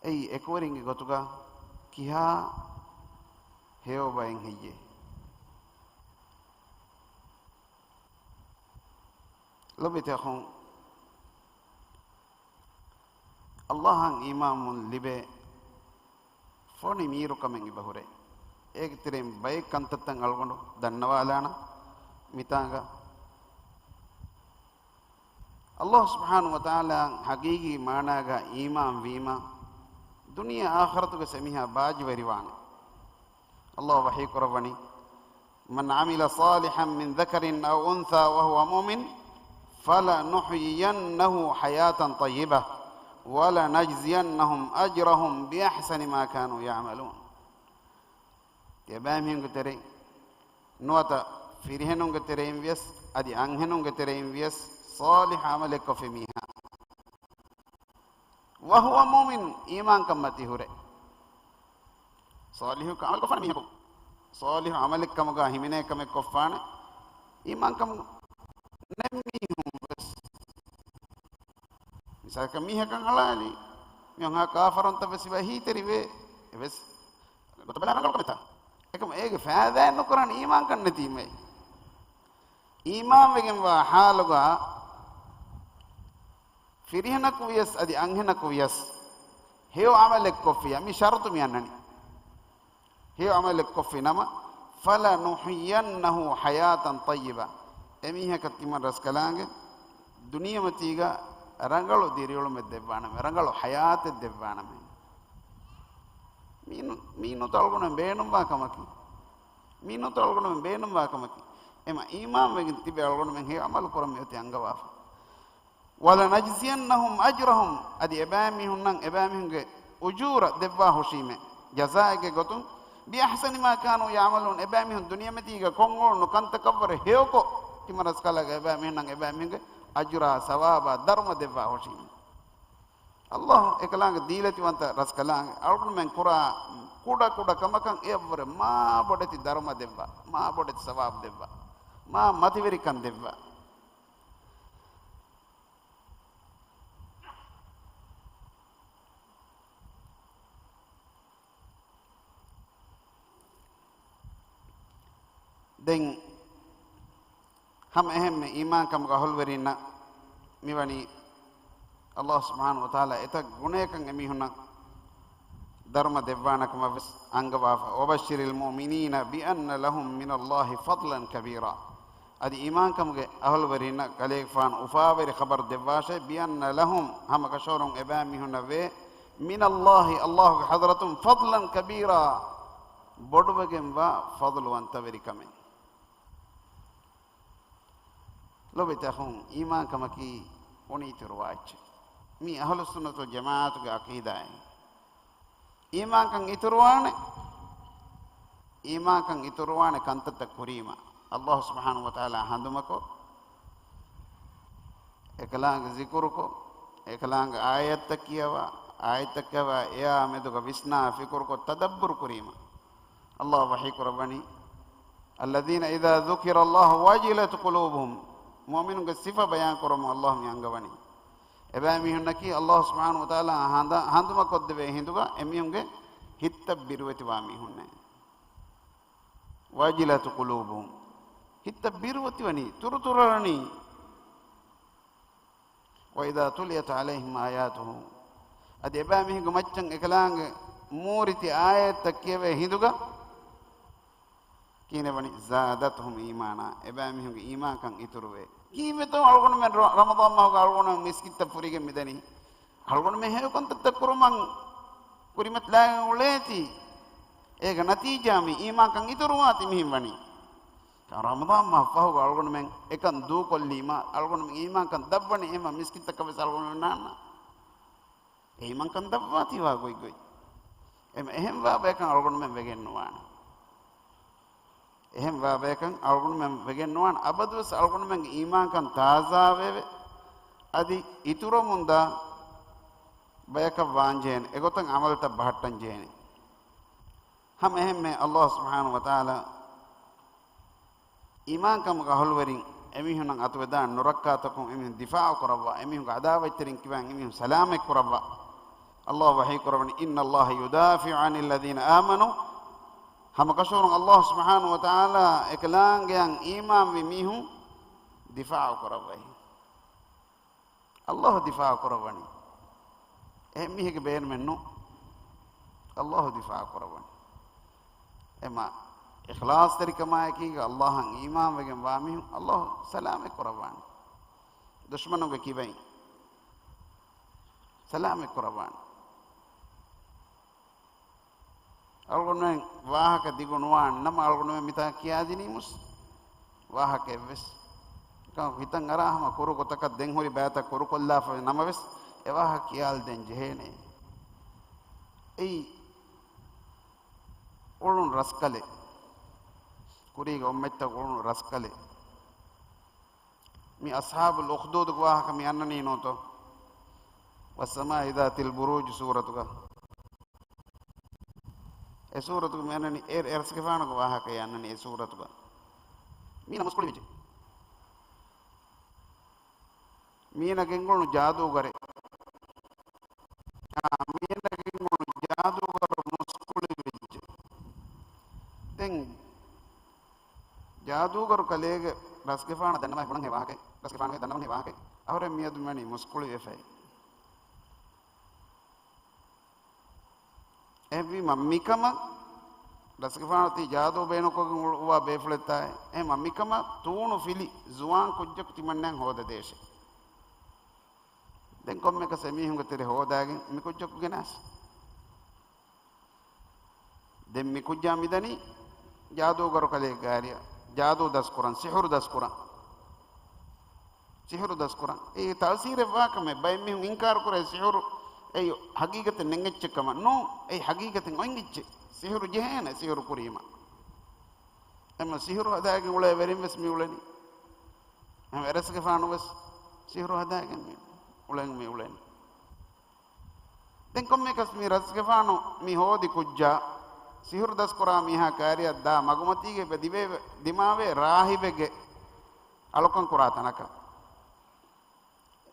އެއީ އެކުވެރިންގެ ގޮތުގަ ކިހާ ހެޔޮ ބައެއް ހެއްޔޭ؟ ލޮބުވެތި އަޚުން، ﷲ އަށް އީމާންވުން ލިބޭ ފޮނި މީރުކަމެއް އެބަހުރޭ. އޭގެ ތެރެއިން ބައެއް ކަންތައްތައް އަޅުގަނޑު ދަންނަވާލާނަން މިތާނގަ. ﷲ ސުބްޙާނަހޫ ވަތަޢާލާ ޙަޤީޤީ މާނާގަ އީމާން ވީމަ، ދުނިޔެ އާޚިރަތުގަ އެމީހާ ބާއްޖަވެރިވާނެ. ﷲ ވަޙީ ކުރައްވަނީ، من عمل صالحا من ذكر أو أنثى وهو مؤمن فلنحيينه حياة طيبة ولنجزينهم أجرهم بأحسن ما كانوا يعملون. ތިޔަބައިމީހުންގެ ތެރެއިން ނުވަތަ ފިރިހެނުންގެ ތެރެއިން ވިޔަސް، އަދި އަންހެނުންގެ ތެރެއިން ވިޔަސް، ޞާލިޙު ޢަމަލެއްކޮށްފި މީހާ، وهو مؤمن، އީމާންކަން މަތީ ހުރެ. ޞާލިޙު ޢަމަލުކޮށްފާނެ މީހަކު، ޞާލިޙު ޢަމަލެއްކަމުގަ ހިމެނޭ ކަމެއް ކޮށްފާނެ، އީމާންކަމުގަ ނެތް މީހުން ވެސް. މިސާލަކަށް މީހަކަށް އަޅާލީ، މިހާ ކާފަރުންތައް ވެސް އިބަ ހީތެރިވޭ. އެވެސް ގޮތަށް ބަލާ ރަނގަޅު ކަމެއްތަ؟ އެކަމަ އޭގެ ފައިދާއެއް ނުކުރާނެ އީމާންކަން ނެތީމައި. އީމާންވެގެންވާ ޙާލުގަ ފިރިހެނަކު ވިޔަސް އަދި އަންހެނަކު ވިޔަސް ހެޔޮ ޢަމަލެއްކޮށްފިޔާ، މި ޝަރުޠު މި އަންނަނީ. ހެޔޮ ޢަމަލެއްކޮށްފި ނަމަ، فلنحيينه حياة طيبة، އެމީހަކަށް ތިމަން ރަސްކަލާނގެ ދުނިޔެމަތީގަ ރަނގަޅު ދިރިއުޅުމެއް ދެއްވާނަމޭ، ރަނގަޅު ޙަޔާތެއް ދެއްވާނަމޭ. މީ ނު-، މީ ނުތަ އަޅުގަނޑުމެން ބޭނުންވާ ކަމަކީ. މީ ނުތަ އަޅުގަނޑުމެން ބޭނުންވާ ކަމަކީ. އެމަ އީމާންވެގެން ތިބެ އަޅުގަނޑުމެން ހެޔޮ ޢަމަލު ކުރަން މިއޮތީ އަންގަވާފަ. ولنجزينهم أجرهم، އަދި އެބައިމީހުންނަށް އެބައިމީހުންގެ އުޖޫރަ ދެއްވާ ހުށީމޭ، ޖަޒާއެއްގެ ގޮތުން، بأحسن ما كانوا يعملون، އެބައިމީހުން ދުނިޔެމަތީގަ ކޮށްއުޅުނު ކަންތަކަށްވުރެ ހެޔޮކޮށް، ތިމަން ރަސްކަލާގެ އެބައިމީހުންނަށް އެބައިމީހުންގެ އަޖުރާ ސަވާބާ ދަރުމަ ދެއްވާ ހުށީމޭ. އައްލާހު އެކަލާނގެ ދީލަތިވަންތަ ރަސްކަލާނގެ އަޅުގަނޑުމެން ކުރާ ކުޑަ ކުޑަ ކަމަކަށް އެއަށްވުރެ މާ ބޮޑެތި ދަރުމަ ދެއްވާ، މާ ބޮޑެތި ސަވާބު ދެއްވާ، މާ މަތިވެރިކަން ދެއްވާ. ދެން ހަމަ އެހެންމެ އީމާންކަމުގެ އަހުލުވެރިންނަށް މިވަނީ އައްލާހު ސުބްޙާނަހު ވަތަޢާލާ އެތައް ގުނަޔަކަށް އެމީހުންނަށް ދަރުމަ ދެއްވާނެ ކަމަށް ވެސް އަންގަވާފަ، وبشر المؤمنين بأن لهم من الله فضلا كبيرا. އަދި އީމާންކަމުގެ އަހުލުވެރިންނަށް ކަލޭގެފާނު އުފާވެރި ޚަބަރު ދެއްވާށޭ، بأن لهم، ހަމަ ކަށަވަރުން އެބައިމީހުންނަށް ވޭ، من الله، އައްލާހުގެ ޙަޟްރަތުން، فضلا كبيرا، ބޮޑުވެގެންވާ ފަޟްލުވަންތަވެރިކަމެއް. ލޮބުވެތި އަޚުން، އީމާންކަމަކީ އުނިއިތުރުވާ އެއްޗެއް. މީ އަހުލުއްސުންނަތު ވަލްޖަމާޢަތުގެ ޢަޤީދާއެއް. އީމާންކަން އިތުރުވާނެ، އީމާންކަން އިތުރުވާނެ ކަންތައްތައް ކުރީމަ، އައްލާހު ސުބްޙާނަހު ވަތަޢާލާ ހަނދުމަކޮށް، އެކަލާނގެ ޒިކުރުކޮށް، އެކަލާނގެ އާޔަތްތައް ކިޔަވާ، އާޔަތްތައް ކިޔަވާ، އެއާ މެދުގަ ވިސްނާ ފިކުރުކޮށް، ތަދައްބުރު ކުރީމަ، އައްލާހު ވަޙީ ކުރައްވަނީ، الذين إذا ذكر الله وجلت قلوبهم، މުއުމިނުންގެ ސިފަ ބަޔާން ކުރަމުން އައްލާހު މި އަންގަވަނީ. އެބައިމީހުންނަކީ އައްލާހު ސުބްޙާނަހު ވަތަޢާލާ ހަނދ-، ހަނދުމަކޮށްދެވޭ ހިނދުގަ އެމީހުންގެ ހިތްތައް ބިރުވެތިވާ މީހުންނޭ. وجلت قلوبهم، ހިތްތައް ބިރުވެތިވަނީ، ތުރުތުރުއަރަނީ. وإذا تليت عليهم آياته، އަދި އެބައިމީހުންގެ މައްޗަށް އެކަލާނގެ މޫރިތި އާޔަތްތައް ކިޔެވޭ ހިނދުގަ، ކިހިނެއްވަނީ؟ زادتهم إيمانا، އެބައިމީހުންގެ އީމާންކަން އިތުރުވޭ. ކީއްވެތޯ އަޅުގަނޑުމެން ރަ-، ރަމަޟާން މަހުގަ އަޅުގަނޑުމެން މިސްކިތްތައް ފުރިގެން މިދަނީ؟ އަޅުގަނޑުމެން ހެޔޮކަންތައްތައް ކުރުމަށް ކުރިމަތިލާގެން އުޅޭތީ. އޭގެ ނަތީޖާ މި އީމާންކަން އިތުރުވާތީ މިހެން ވަނީ. ރަމަޟާން މަހަށް ފަހުގަ އަޅުގަނޑުމެން އެކަން ދޫކޮށްލީމަ، އަޅުގަނޑުމެން އީމާންކަން ދަށްވަނީ އެހެންމަ މިސްކިތްތަކަށް ވެސް އަޅުގަނޑުމެން ނާންނަ. އެ އީމާންކަން ދަށްވާތީ ވާ ގޮތްގޮތް. އެމަ އެހެން ވާ ބަޔަކަށް އަޅުގަނޑުމެން ވެގެން ނުވާނެ. އެހެން ވާ ބަޔަކަށް އަޅުގަނޑުމެން ވެގެން ނުވާނެ. އަބަދުވެސް އަޅުގަނޑުމެންގެ އީމާންކަން ތާޒާވެވެ. އަދި އިތުރަމުންދާ ބަޔަކަށް ވާންޖެހޭނެ. އެގޮތަށް އަމަލުތައް ބަހައްޓަން ޖެހޭނެ. ހަމަ އެހެންމެ އައްލާހު ސުބްޙާނަހު ވަތަޢާލާ އީމާންކަމުގެ އަހުލުވެރިން އެމީހުންނަށް އަތުވެދާނެ ނުރައްކާތަކުން އެމީހުން ދިފާޢު ކުރައްވާ، އެމީހުންގެ ޢަދާވަތްތެރިން ކިބައިން އެމީހުން ސަލާމަތް ކުރައްވާ. އައްލާހު ވަޙީ ކުރައްވަނީ، إن الله يدافع عن الذين آمنوا، ހަމަކަށަވަރުން އައްލާހު ސުބްޙާނަހު ވަތަޢާލާ އެކަލާނގެއަށް އީމާންވި މީހުން ދިފާޢު ކުރައްވައި. އައްލާހު ދިފާޢު ކުރައްވަނީ. އެހެން މީހެއްގެ ބޭނުމެއް ނޫން. އައްލާހު ދިފާޢު ކުރައްވަނީ. އެމަ އިޚްލާޞްތެރިކަމާއެކީގަ އައްލާހަށް އީމާންވެގެން ވާ މީހުން އައްލާހު ސަލާމަތް ކުރައްވާނެ. ދުޝްމަނުންގެ ކިބައިން ސަލާމަތް ކުރައްވާނެ. އަޅުގަނޑުމެން ވާހަކަ ދިގު ނުވާން ނަމަ، އަޅުގަނޑުމެން މިތާ ކިޔާދިނީމުސް ވާހަކައެއްވެސް. ކަން ހިތަށް އަރާ ހަމަ ކުރު ގޮތަކަށް ދެން ހުރި ބައިތައް ކުރުކޮށްލާފަ ނަމަވެސް، އެ ވާހަކަ ކިޔާލަދޭން ޖެހޭނެ. އެއީ އުޅުނު ރަސްކަލެއް. ކުރީގެ އުއްމަތްތައް އުޅުނު ރަސްކަލެއް. މި އަޞްޙާބުލް އުޚްދޫދުގެ ވާހަކަ މި އަންނަނީ ނޫންތޯ؟ والسماء ذات البروج ސޫރަތުގަ. އެ ސޫރަތުގަ މި އަންނަނީ، އެ، އެ ރަސްގެފާނުގެ ވާހަކައެއް އަންނަނީ އެ ސޫރަތުގަ. މީނަ މުސްކުޅިވެއްޖެ. މީނަ ގެންގުޅުނު ޖާދޫގަރެއް. އާ، މީނަ ގެންގުޅުނު ޖާދޫގަރު މުސްކުޅިވެއްޖެ. ދެން ޖާދޫގަރު ކަލޭގެ ރަސްގެފާނަށް ދަންނަވަން ހެވާކެ، ރަސްގެފާނުގެ ދަންނަވަން ހެވާކެ، އަހުރެން މިއަދު މިވަނީ މުސްކުޅިވެފައި. އެހެންވީމަ މިކަމަށް ރަސްގެފާނު ތީ ޖާދޫ ބޭނުންކޮށްގެން އުޅުއްވާ ބޭފުޅެއްތާއޭ. އެހެންވީމަ މިކަމަށް ތޫނު ފިލި ޒުވާން ކުއްޖަކު ތިމަންނައަށް ހޯދަދޭށޭ. ދެން ކޮންމެއަކަސް އެމީހުންގެ ތެރެ ހޯދާގެން މި ކުއްޖަކު ގެނާސް. ދެން މި ކުއްޖާ މިދަނީ ޖާދޫގަރު ކަލޭގެ ގާރިއަށް، ޖާދޫ ދަސްކުރަން، ސިޙުރު ދަސްކުރަން. ސިހުރު ދަސްކުރަން. އެއީ ތައުސީރެއް ވާކަމެއް. ބައެއް މީހުން އިންކާރު ކުރޭ ސިހުރު އެއީ ހަގީގަތެއް ނެތް އެއްޗެއް ކަމަށް. ނޫން، އެއީ ހަގީގަތެއް އޮތް އެއްޗެއް. ސިހުރު ޖެހޭނެ ސިހުރު ކުރީމަ. އެމަ ސިހުރު ހަދާގެން އުޅޭ ވެރިން ވެސް މި އުޅެނީ. އެމަ ރަސްގެފާނު ވެސް ސިހުރު ހަދާގެން މި އުޅެން މި އުޅެނީ. ދެން ކޮންމެއަކަސް މި ރަސްގެފާނު މި ހޯދި ކުއްޖާ، ސިހުރު ދަސްކުރާ މީހާ ކާރިއަށް ދާ މަގުމަތީގެ ދިމާވޭ ރާހިބެއްގެ އަޅުކަން ކުރާ ތަނަކަށް.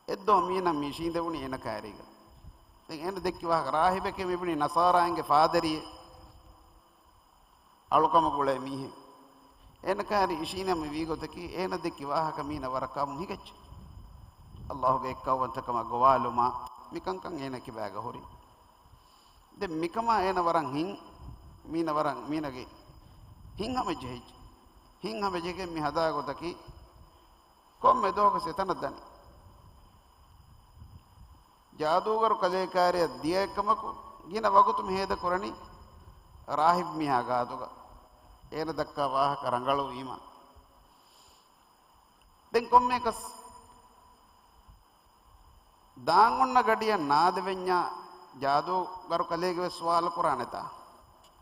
އެއްދޯ މީނަ މި އިށީނދެވުނީ އޭނަ ކާރީގަ. ދެން އޭނަ ދެއްކި ވާހަކަ ރާހިބެކޭ މިބުނީ ނަޞާރާއިންގެ ފާދަރިއެއް. އަޅުކަމަކު އުޅޭ މީހެއް. އޭނަ ކާރި އިށީނަމަ ވީގޮތަކީ އޭނަ ދެއްކި ވާހަކަ މީނަ ވަރަށް ކާމުން ހިގައްޖެ. ﷲ ގެ އެއްކައުވަންތަކަމާ ގޮވާލުމާ މިކަންކަން އޭނަ ކިބާގަ ހުރި. ދެން މިކަމާ އޭނަ ވަރަށް ހިތް، މީނަ ވަރަށް މީނަގެ ހިތް ހަމަޖެހިއްޖެ. ހިތް ހަމަޖެހިގެން މި ހަދާ ގޮތަކީ ކޮންމެ ދުވަހަކު އެތަނަށް ދަނީ. ޖާދޫގަރު ކަލޭ ކާރިއަށް ދިޔައެއްކަމަކު، ގިނަ ވަގުތު މި ހޭދަ ކުރަނީ ރާހިބް މީހާ ގާތުގަ. އޭނަ ދައްކާ ވާހަކަ ރަނގަޅުވީމަ. ދެން ކޮންމެއަކަސް ދާން އޮންނަ ގަޑިއަށް ނާދެވެންޏާ ޖާދޫގަރު ކަލޭގެ ވެސް ސުވާލު ކުރާނެތާ؟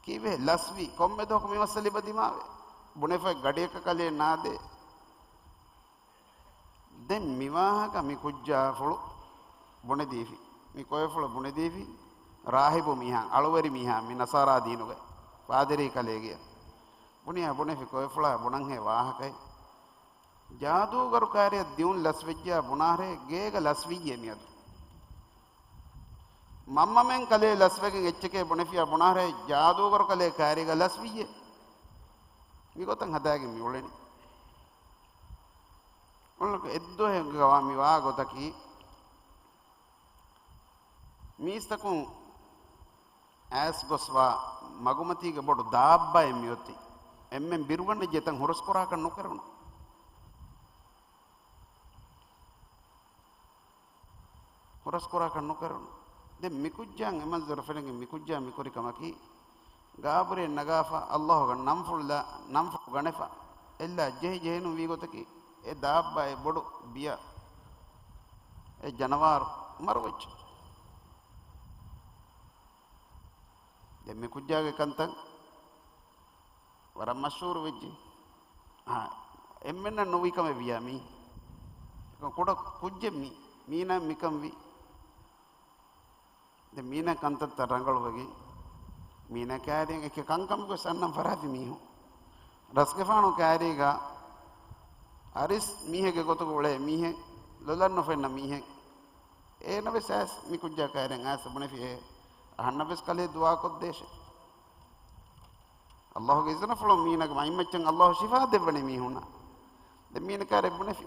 ކީއްވެ ލަސްވީ؟ ކޮންމެ ދުވަހަކު މި މައްސަލަ އެބަ ދިމާވޭ. ބުނެފައި ގަޑިއަކަށް ކަލޭ ނާދޭ. ދެން މި ވާހަކަ މި ކުއްޖާފުޅު ބުނެދީފި. މި ކޮއެފުޅު ބުނެދީފި. ރާހިބު މީހާ، އަޅުވެރި މީހާ، މި ނަޞާރާ ދީނުގެ ފާދަރީ ކަލޭގެ. ބުނިޔާ ބުނެފި ކޮއެފުޅާ ބުނަންހޭ ވާހަކައެއް. ޖާދޫގަރު ކާރިއަށް ދިއުން ލަސްވެއްޖެޔާ ބުނާހޭ ގޭގަ ލަސްވިއްޔޭ މިއަދު. މަންމަމެން ކަލޭ ލަސްވެގެން އެއްޗެކޭ ބުނެފިޔާ ބުނާހޭ ޖާދޫގަރު ކަލޭ ކާރީގަ ލަސްވިއްޔޭ. މިގޮތަށް ހަދާގެން މި އުޅެނީ. އޮންނަކަ އެއްދުވަހެއްގަވާ މި ވާ ގޮތަކީ، މީސްތަކުން އައިސް ގޮސްވާ މަގުމަތީގެ ބޮޑު ދާއްބާއެއް މިއޮތީ. އެންމެން ބިރުގަންނަ ޖެތަން ހުރަސްކުރާކަށް ނުކެރުނު. ހުރަސްކުރާކަށް ނުކެރުނު. ދެން މިކުއްޖާ އެމަންޒަރު ފެނިގެން މިކުއްޖާ މިކުރި ކަމަކީ، ގާބުރޭ ނަގާފަ، ﷲ ގަ ނަންފުޅުލާ، ނަންފުޅު ގަނެފަ، އެއްލާ ޖެހި ޖެހިނު ވީގޮތަކީ، އެ ދާއްބާ އެ ބޮޑު ބިޔަ، އެ ޖަނަވާރު މަރުވެއްޖެ. ދެން މިކުއްޖާގެ ކަންތައް ވަރަށް މަޝްހޫރު ވެއްޖެ. އާ، އެންމެންނަށް ނުވި ކަމެއް ވިޔާ މީ. ކުޑަ ކުއްޖެއް މީ. މީނަ މިކަން ވީ. ދެން މީނަ ކަންތައްތައް ރަނގަޅުވެގެން، މީނަ ކައިރިން އެކެ ކަންކަމުގެ ސަންނަން ފަރާތި މީހުން. ރަސްގެފާނު ކައިރީގަ އަރިސް މީހެއްގެ ގޮތުގަ އުޅޭ މީހެއް، ލޮލަށް ނުފެންނަ މީހެއް. އޭނަ ވެސް އައިސް މި ކުއްޖާ ކައިރިން އައިސް ބުނެފި އޭ. އަހަންނަށް ވެސް ކަލޭ ދުޢާ ކޮށްދޭށޭ. ﷲ ގެ އިޒުނަފުޅުން މީނަގެ މައިންމައްޗަށް ﷲ ޝިފާ ދެއްވަނީ މީހުންނަށް. ދެން މީނަ ކައިރިން ބުނެފި.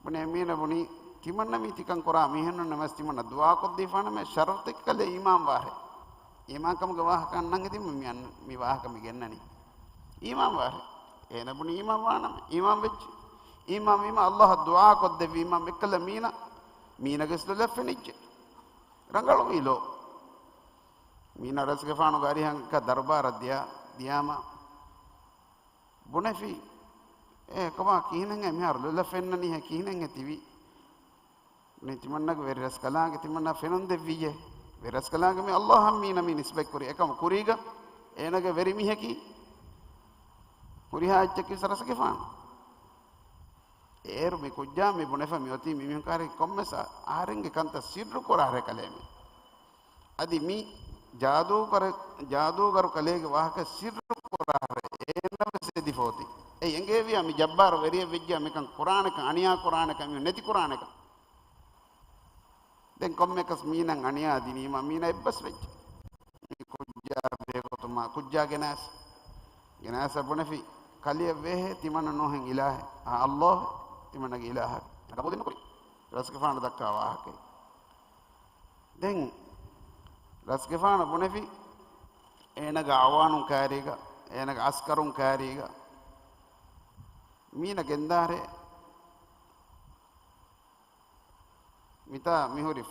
ބުނޭ މީނަ ބުނީ، ތިމަންނަ މީ ތިކަން ކުރާ މީހުންނަށް ނަމަވެސް ތިމަންނަ ދުޢާ ކޮށްދީފާނަމޭ، ޝަރުޠެއް ކަލޭ އީމާން ވާހޭ. އީމާން ކަމުގެ ވާހަކަ އަންނަން ހެދީމަ މި އަން-، މި ވާހަކަ މި ގެންނަނީ. އީމާން ވާހޭ. އޭނަ ބުނީ އީމާން ވާނަމޭ. އީމާން ވެއްޖެ. އީމާން ވީމަ ﷲ އަށް ދުޢާ ކޮށްދެއްވީމަ މެއްކަލަ މީނަ، މީނަގެ ސްލޮލަށް ފެނިއްޖެ. ރަނގަޅުވީ ލޯ. މީނަ ރަސްގެފާނުގެ އަރިހަށް ދަރުބާރަށް ދިޔާ، ދިޔާމަ ބުނެފި، އޭ ކޮބާ ކިހިނެއްހޭ މިހާރު ލޮލަށް ފެންނަނީހޭ ކިހިނެއްހޭ ތިވީ؟ ނި ތިމަންނަގެ ވެރި ރަސްކަލާނގެ ތިމަންނަ ފެނުން ދެއްވިއްޔޭ. ވެރި ރަސްކަލާނގެ މި ﷲ އަށް މީނަ މި ނިސްބަތް ކުރި އެކަމު ކުރީގަ އޭނަގެ ވެރި މީހަކީ ހުރިހާ އެއްޗަކީ ރަސްގެފާނު. އޭރު މި ކުއްޖާ މި ބުނެފަ މި އޮތީ މި މީހުން ކާރި ކޮންމެސް އަހަރެންގެ ކަންތައް ސިއްރު ކުރާހެ ކަލޭމެ. އަދި މި ޖާދޫގަރު، ޖާދޫގަރު ކަލޭގެ ވާހަކަ ސިއްރު ކުރާހެ އޭނަ ވެސް އެދިފަ އޮތީ. އެ އެނގޭވިޔާ މި ޖައްބާރު ވެރިއެއް ވެއްޖިޔާ މިކަން ކުރާނެކަން، އަނިޔާ ކުރާނެކަން، މި ނެތި ކުރާނެކަން. ދެން ކޮންމެއަކަސް މީނަ އަނިޔާ ދިނީމަ މީނަ އެއްބަސް ވެއްޖެ. މި ކުއްޖާ ބޭގޮތުމާ ކުއްޖާ ގެނާސް، ގެނާސް ބުނެފި ކަލެއަށް ވޭހޭ ތިމަންނަ ނޫހެން އިލާހެއް. އާ ﷲ ތިމަންނަގެ އިލާހަކީ. ގަބޫލެއް ނުކުރި. ރަސްގެފާނު ދައްކާ ވާހަކައެއް. ދެން ރަސްގެފާނު ބުނެފި އޭނަގެ އަވާނުން ކާރީގަ، އޭނަގެ އަސްކަރުން ކާރީގަ މީނަ ގެންދާރޭ. މިތާ މިހުރި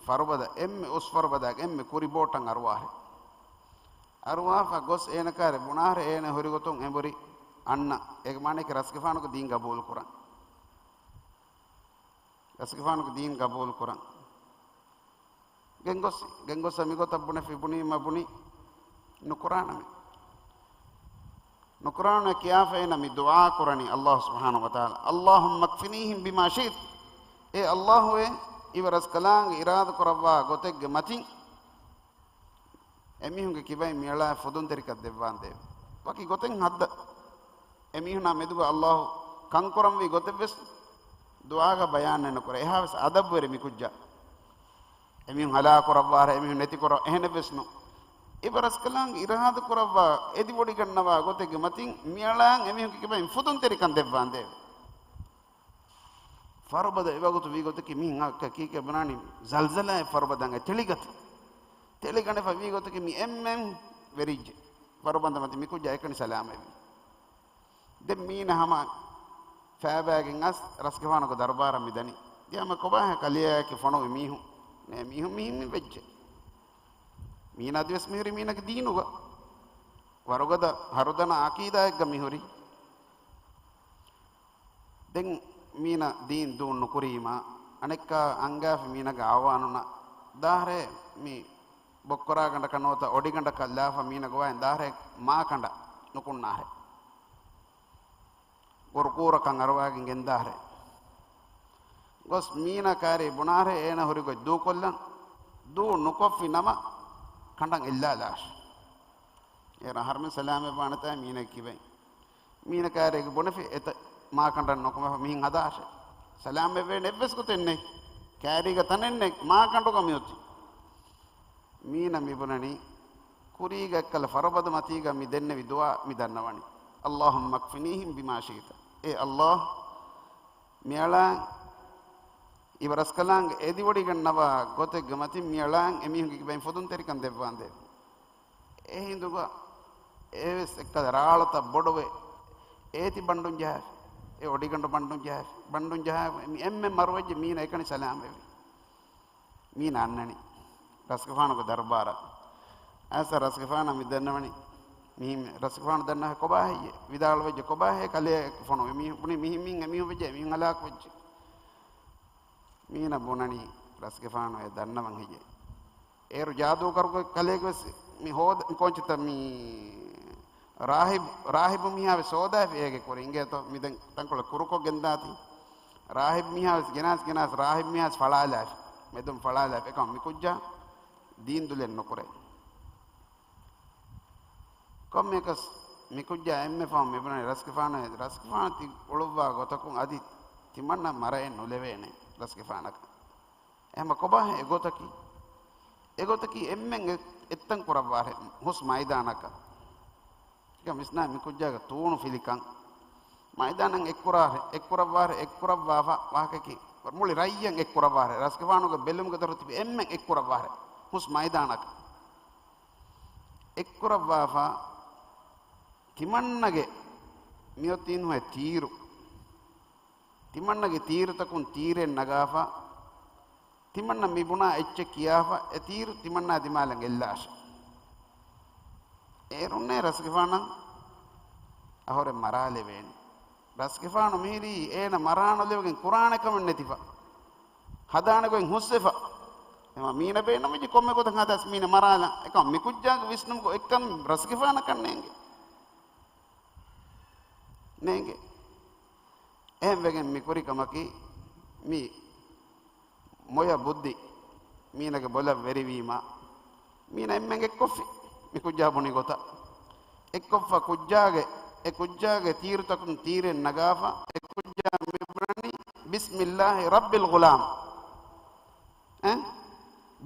ފަރުބަދަ، އެންމެ އުސް ފަރުބަދައިގެ އެންމެ ކުރި ބޯޓަށް އަރުވާހެ. އަރުވާފަ ގޮސް އޭނަ ކާރި ބުނާހެ އޭނަ ހުރިގޮތުން އެނބުރި އަންނަ. އޭގެ މާނައަކީ ރަސްގެފާނުގެ ދީން ގަބޫލު ކުރަން. ރަސްގެފާނުގެ ދީން ގަބޫލު ކުރަން. ގެންގޮސް، ގެންގޮސް މިގޮތަށް ބުނެފި ބުނީމަ ބުނި ނުކުރާނަމޭ. ނުކުރާނަމޭ ކިޔާފަ އޭނަ މި ދުޢާ ކުރަނީ އައްލާހު ސުބްޙާނަހު ވަތަޢާލާ، اللهم اكفنيهم بما شئت. އޭ އައްލާހުއޭ، އިބަ ރަސްކަލާނގެ އިރާދަ ކުރައްވާ ގޮތެއްގެ މަތިން އެމީހުންގެ ކިބައިން މިއަޅާ ފުދުންތެރިކަން ދެއްވާނދޭވެ. ވަކި ގޮތެއް ހައްދަ. އެމީހުންނާ މެދުގަ އައްލާހު ކަންކުރަންވީ ގޮތެއްވެސް ދުޢާގަ ބަޔާން ނުކުރޭ. އެހާވެސް އަދަބުވެރި މިކުއްޖާ. އެމީހުން ހަލާކު ކުރައްވާހެ، އެމީހުން ނެތި ކުރަ، އެހެނެއްވެސް ނޫން. އިބަ ރަސްކަލާނގެ އިރާދަ ކުރައްވާ އެދިވޮޑިގަންނަވާ ގޮތެއްގެ މަތިން މިއަޅާން އެމީހުންގެ ކިބައިން ފުދުންތެރިކަން ދެއްވާނދޭވެ. ފަރުބަދަ އެވަގުތު ވީގޮތަކީ މިހެން އަ، ކީކޭ ބުނާނީ، ޒަލްޒަލާއެއް ފަރުބަދަން އެ ތެޅިގަތި. ތެޅިގަނެފަ ވީގޮތަކީ މި އެންމެން ވެރިއްޖެ. ފަރުބަންދަ މަތި މިކުއްޖާ އެކަނި ސަލާމަތްވީ. ދެން މީނަ ހަމަ ފައިބައިގެން އަސް ރަސްގެފާނުގެ ދަރުބާރަށް މިދަނީ. ދިޔަ ހަމަ ކޮބާހޭ ކަލެޔާއެކޭ ފޮނުވި މީހުން؟ ނޭ މީހުން މިހެން މި ވެއްޖެ. މީނަ އަދިވެސް މިހުރީ މީނަގެ ދީނުގަ. ވަރުގަދަ ހަރުދަނާ އަޤީދާއެއްގަ މިހުރީ. ދެން މީނަ ދީން ދޫން ނުކުރީމާ، އަނެއްކާ އަންގާފި މީނަގެ އަޢުވާނުންނަށް ދާހަރޭ މި ބޮއްކޮރާގަނޑަކަށް ނުވަތަ އޮޑިގަނޑަކަށް ލާފަ މީނަ ގޮވާއިން ދާހަރޭ މާކަނޑަށް ނުކުންނާހެ. ގުރުކޫރަކަށް އަރުވާގެން ގެންދާހެ. ގޮސް މީނަ ކާރީ ބުނާހެ އޭނަ ހުރި ގޮތް ދޫކޮށްލަން. ދޫ ނުކޮށްފި ނަމަ ކަނޑަށް އެއްލާލާށި. އޭރު އަހަރުމެން ސަލާމަތްވާނެތާ މީނަގެ ކިބައިން. މީނަ ކާރީގެ ބުނެފި އެތައް މާކަނޑަށް ނުކުމެފަ މިހިން ހަދާށޭ. ސަލާމަތްވޭނެ އެއްވެސް ގޮތެއް ނެތް. ކާރީގަ ތަނެއް ނެތް. މާކަނޑުގަ މިއޮތީ. މީނަ މިބުނަނީ، ކުރީގަ އެއްކަލަ ފަރުބަދަ މަތީގަ މި ދެންނެވި ދުޢާ މި ދަންނަވަނީ. اللهم اكفنيهم بما شئت. އޭ އައްލާހް، މިއަޅާ އިބަ ރަސްކަލާނގެ އެދިވޮޑިގަންނަވާ ގޮތެއްގެ މަތިން މިއަޅާން އެމީހުންގެ ކިބައިން ފުދުންތެރިކަން ދެއްވާނދޭ. އެ ހިނދުގަ އެވެސް އެއްކަލަ ރާޅަތައް ބޮޑުވެ އޭތި ބަންޑުން ޖަހާފި. އެ އޮޑިގަނޑު ބަންޑުން ޖަހާފި. ބަންޑުން ޖަހާފި. މި އެންމެ މަރުވެއްޖެ މީނަ އެކަނި ސަލާމަތްވި. މީނަ އަންނަނީ ރަސްގެފާނުގެ ދަރުބާރަށް. އައިސް ރަސްގެފާނަށް މި ދަންނަވަނީ. މިހިން ރަސްގެފާނު ދަންނަވަހެ ކޮބާ ހެއްޔޭ؟ ވިދާޅުވެއްޖެ ކޮބާ ހޭ ކަލޭ ފޮނު އެމީހުން ބުނި މިހިން މިން އެމީހުން ވެއްޖެ އެމީހުން ހަލާކު ވެއްޖެ. މީނަ ބުނަނީ ރަސްގެފާނު އެ ދަންނަވަން ހެއްޔޭ؟ އޭރު ޖާދޫގަރުގެ ކަލޭގެ ވެސް މި ހޯދ-، މި ކޯންޗިތައް މި ރާހިބް، ރާހިބު މީހާ ވެސް ހޯދާފި އޭގެ ކުރިން. އިނގޭތޯ މި ދެން ތަންކޮޅެއް ކުރުކޮށް ގެންދާތީ. ރާހިބް މީހާ ވެސް ގެނާސް، ގެނާސް ރާހިބް މީހާ ވެސް ފަޅާލާފި. މެދުން ފަޅާލާފި. އެކަމަ މި ކުއްޖާ ދީން ދުލެއް ނުކުރޭ. ކޮންމެއަކަސް މި ކުއްޖާ އެންމެ ފަހުން މިބުނަނީ ރަސްގެފާނު، ރަސްގެފާނު ތި އުޅުއްވާ ގޮތަކުން އަދި ތިމަންނަ މަރައެއް ނުލެވޭނެ ރަސްގެފާނަކަށް. އެހެމަ ކޮބާހޭ އެގޮތަކީ؟ އެގޮތަކީ އެންމެން އެ-، އެއްތަން ކުރައްވާހެ ހުސް މައިދާނަކަށް. އެކަމް ވިސްނާ މި ކުއްޖާގެ ތޫނު ފިލިކަން. މައިދާނަށް އެއްކުރާހެ، އެއްކުރައްވާހެ، އެއްކުރައްވާފަ ވާހަކަކީ މުޅި ރައްޔަށް އެއްކުރައްވާހެ. ރަސްގެފާނުގެ ބެލުމުގެ ދޮރު ތިބި އެންމެން އެއްކުރައްވާހެ ހުސް މައިދާނަކަށް. އެއްކުރައްވާފަ ތިމަންނަގެ މިއޮތީން ހުއެ ތީރު. ތިމަންނަގެ ތީރުތަކުން ތީރެއް ނަގާފަ، ތިމަންނަ މި ބުނާ އެއްޗެއް ކިޔާފަ، އެ ތީރު ތިމަންނާ ދިމާލަށް އެއްލާށެ. އޭރުންނޭ ރަސްގެފާނަށް އަހުރެން މަރާލެވޭނެ. ރަސްގެފާނު މިހިރީ އޭނަ މަރާނުލެވިގެން ކުރާނެ ކަމެއް ނެތިފަ. ހަދާނެ ގޮތް ހުސްވެފަ. އެމަ މީނަ ބޭނުމިއްޖެ ކޮންމެ ގޮތަށް ހަދާސް މީނަ މަރާލަން. އެކަމް މި ކުއްޖާގެ ވިސްނުމުގަ އެއްކަން ރަސްގެފާނަކަށް ނޭނގެ. ނޭނގެ. އެހެންވެގެން މި ކުރި ކަމަކީ، މި މޮޔަ ބުއްދި މީނަގެ ބޮލަށް ވެރިވީމަ، މީނަ އެންމެން އެއްކޮށްފި މި ކުއްޖާ ބުނި ގޮތަށް. އެއްކޮށްފަ ކުއްޖާގެ، އެ ކުއްޖާގެ ތީރުތަކުން ތީރެއް ނަގާފަ، އެ ކުއްޖާ މި ބުނަނީ، بسم الله رب الغلام. އެ؟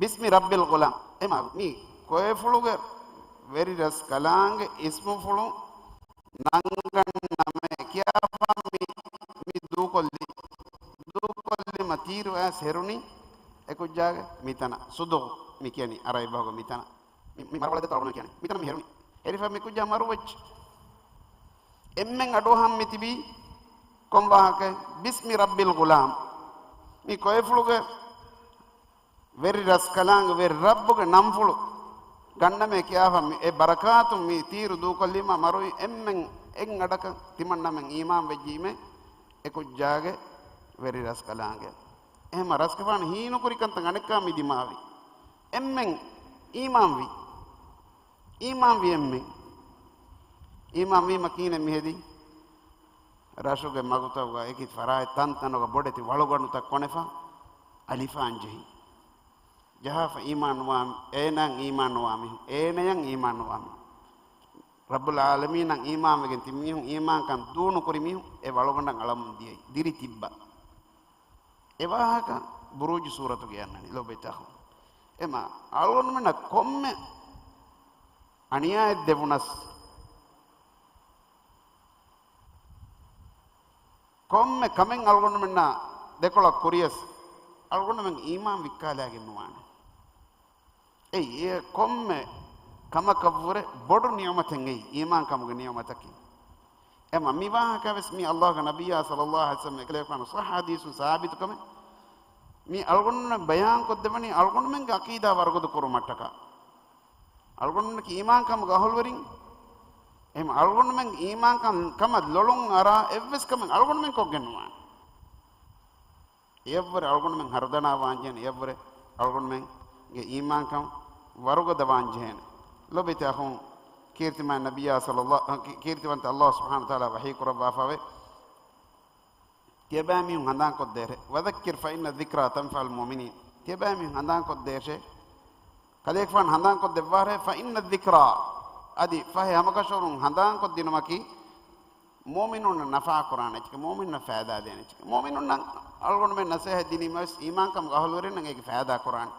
بسم رب الغلام. އެމަ މި ކޮއެފުޅުގެ ވެރި ރަސްކަލާނގެ އިސްމުފުޅު ނަންގަންނަމޭ ކިޔާފަ މި، މި ދޫކޮށްލި، ދޫކޮށްލީމަ ތީރު އައިސް ހެރުނީ އެކުއްޖާގެ މިތަނަށް. ސުދުގު މި ކިޔަނީ އަރަބި ބަހުގެ މިތަނަށް. މި، މި މަރުވަޅަށް ދެއްތޯ އަޅުގަނޑު ކިޔަނީ. މިތަނަށް މި ހެރުނީ. ހެރިފަ މި ކުއްޖާ މަރުވެއްޖެ. އެންމެން އަޑުއަހަން މި ތިބީ ކޮން ވާހަކައެއް؟ بسم رب الغلام. މި ކޮއެފުޅުގެ ވެރި ރަސްކަލާނގެ ވެރި ރައްބުގެ ނަންފުޅު ގަންނަމޭ ކިޔާފަ މި އެ ބަރަކާތުން މި ތީރު ދޫކޮށްލީމަ މަރުވި އެންމެން އެއް އަޑަކަށް ތިމަންނަމެން އީމާން ވެއްޖީމޭ އެ ކުއްޖާގެ ވެރި ރަސްކަލާނގެ. އެހެމަ ރަސްގެފާނު ހީނުކުރި ކަންތައް އަނެއްކާ މި ދިމާވި. އެންމެން އީމާންވި. އީމާންވި އެންމެން. އީމާންވީމަ ކީނެއް މިހެދީ؟ ރަށުގެ މަގުތައްގަ އެކި ފަރާތް ތަންތަނުގަ ބޮޑެތި ވަޅުގަނޑުތައް ކޮނެފަ އަލިފާން ޖެހި. ޖަހާފަ އީމާން ނުވާ، އޭނާއަށް އީމާން ނުވާ މީހުން، އޭނަޔަށް އީމާން ނުވާ މީހުން. ރައްބުލް އާލަމީނަށް އީމާންވެގެން ތި މީހުން، އީމާންކަން ދޫނުކުރި މީހުން އެ ވަޅުގަނޑަށް އަޅަމުން ދިޔައީ، ދިރި ތިއްބަ. އެ ވާހަކަ ބުރޫޖު ސޫރަތުގައި އަންނަނީ ލޯބިތަހު. އެމަ އަޅުގަނޑުމެންނަށް ކޮންމެ އަނިޔާއެއް ދެވުނަސް، ކޮންމެ ކަމެއް އަޅުގަނޑުމެންނާ ދެކޮޅަށް ކުރިޔަސް، އަޅުގަނޑުމެން އީމާން ވިއްކާލާގެން ނުވާނެ. އެއީ، އެ ކޮންމެ ކަމަކަށްވުރެ ބޮޑު ނިޢުމަތެއް އެއީ، އީމާންކަމުގެ ނިޢުމަތަކީ. އެމަ މި ވާހަކަ ވެސް މި އައްލާހުގެ ނަބިއްޔާ ޞައްލައްލާހު ޢަލައިހި ވަސައްލަމް އެކަލޭގެފާނު ޞައްޙަ ޙަދީޘުން ސާބިތު ކަމެއް. މި އަޅުގަނޑުމެން ބަޔާންކޮށްދެވަނީ އަޅުގަނޑުމެންގެ ޢަޤީދާ ވަރުގަދަ ކުރުމަށްޓަކާ. އަޅުގަނޑުމެންނަކީ އީމާންކަމުގެ އަހުލުވެރިން. އެހެން އަޅުގަނޑުމެންގެ އީމާންކަން ކަމަށް ލޮޅުން އަރާ އެއްވެސް ކަމެއް އަޅުގަނޑުމެން ކޮށްގެން ނުވާނެ. އެއަށްވުރެ އަޅުގަނޑުމެން ހަރުދަނާ ވާންޖެހޭނެ، އެއަށްވުރެ އަޅުގަނޑުމެންގެ އީމާންކަން ވަރުގަދަ ވާންޖެހޭނެ. ލޯބިތި އަޚުން، ކީރިތިމާ ނަބިއްޔާ ޞައްލައްލާ-، ކީ-، ކީރިތިވަންތަ އައްލާހު ސުބްޙާނަހު ވަތަޢާލާ ވަޙީ ކުރައްވާފަވޭ. ތިޔަބައިމީހުން ހަނދާންކޮށްދޭށޭ. وذكر فإن الذكرى تنفع المؤمنين. ތިޔަބައިމީހުން ހަނދާންކޮށްދޭށޭ. ކަލޭގެފާނު ހަނދާންކޮށްދެއްވާށޭ، فإن الذكرى، އަދި ފަހެ ހަމަކަށަވަރުން ހަނދާންކޮށްދިނުމަކީ، މުއުމިނުންނަށް ނަފާ ކުރާނެ އެއްޗެކޭ، މުއުމިނުންނަށް ފައިދާ ދޭނެ އެއްޗެކޭ. މުއުމިނުންނަށް އަޅުގަނޑުމެން ނަސޭހަތް ދިނީމަވެސް، އީމާންކަމުގެ އަހުލުވެރިންނަށް އޭގެ ފައިދާ ކުރާނެ.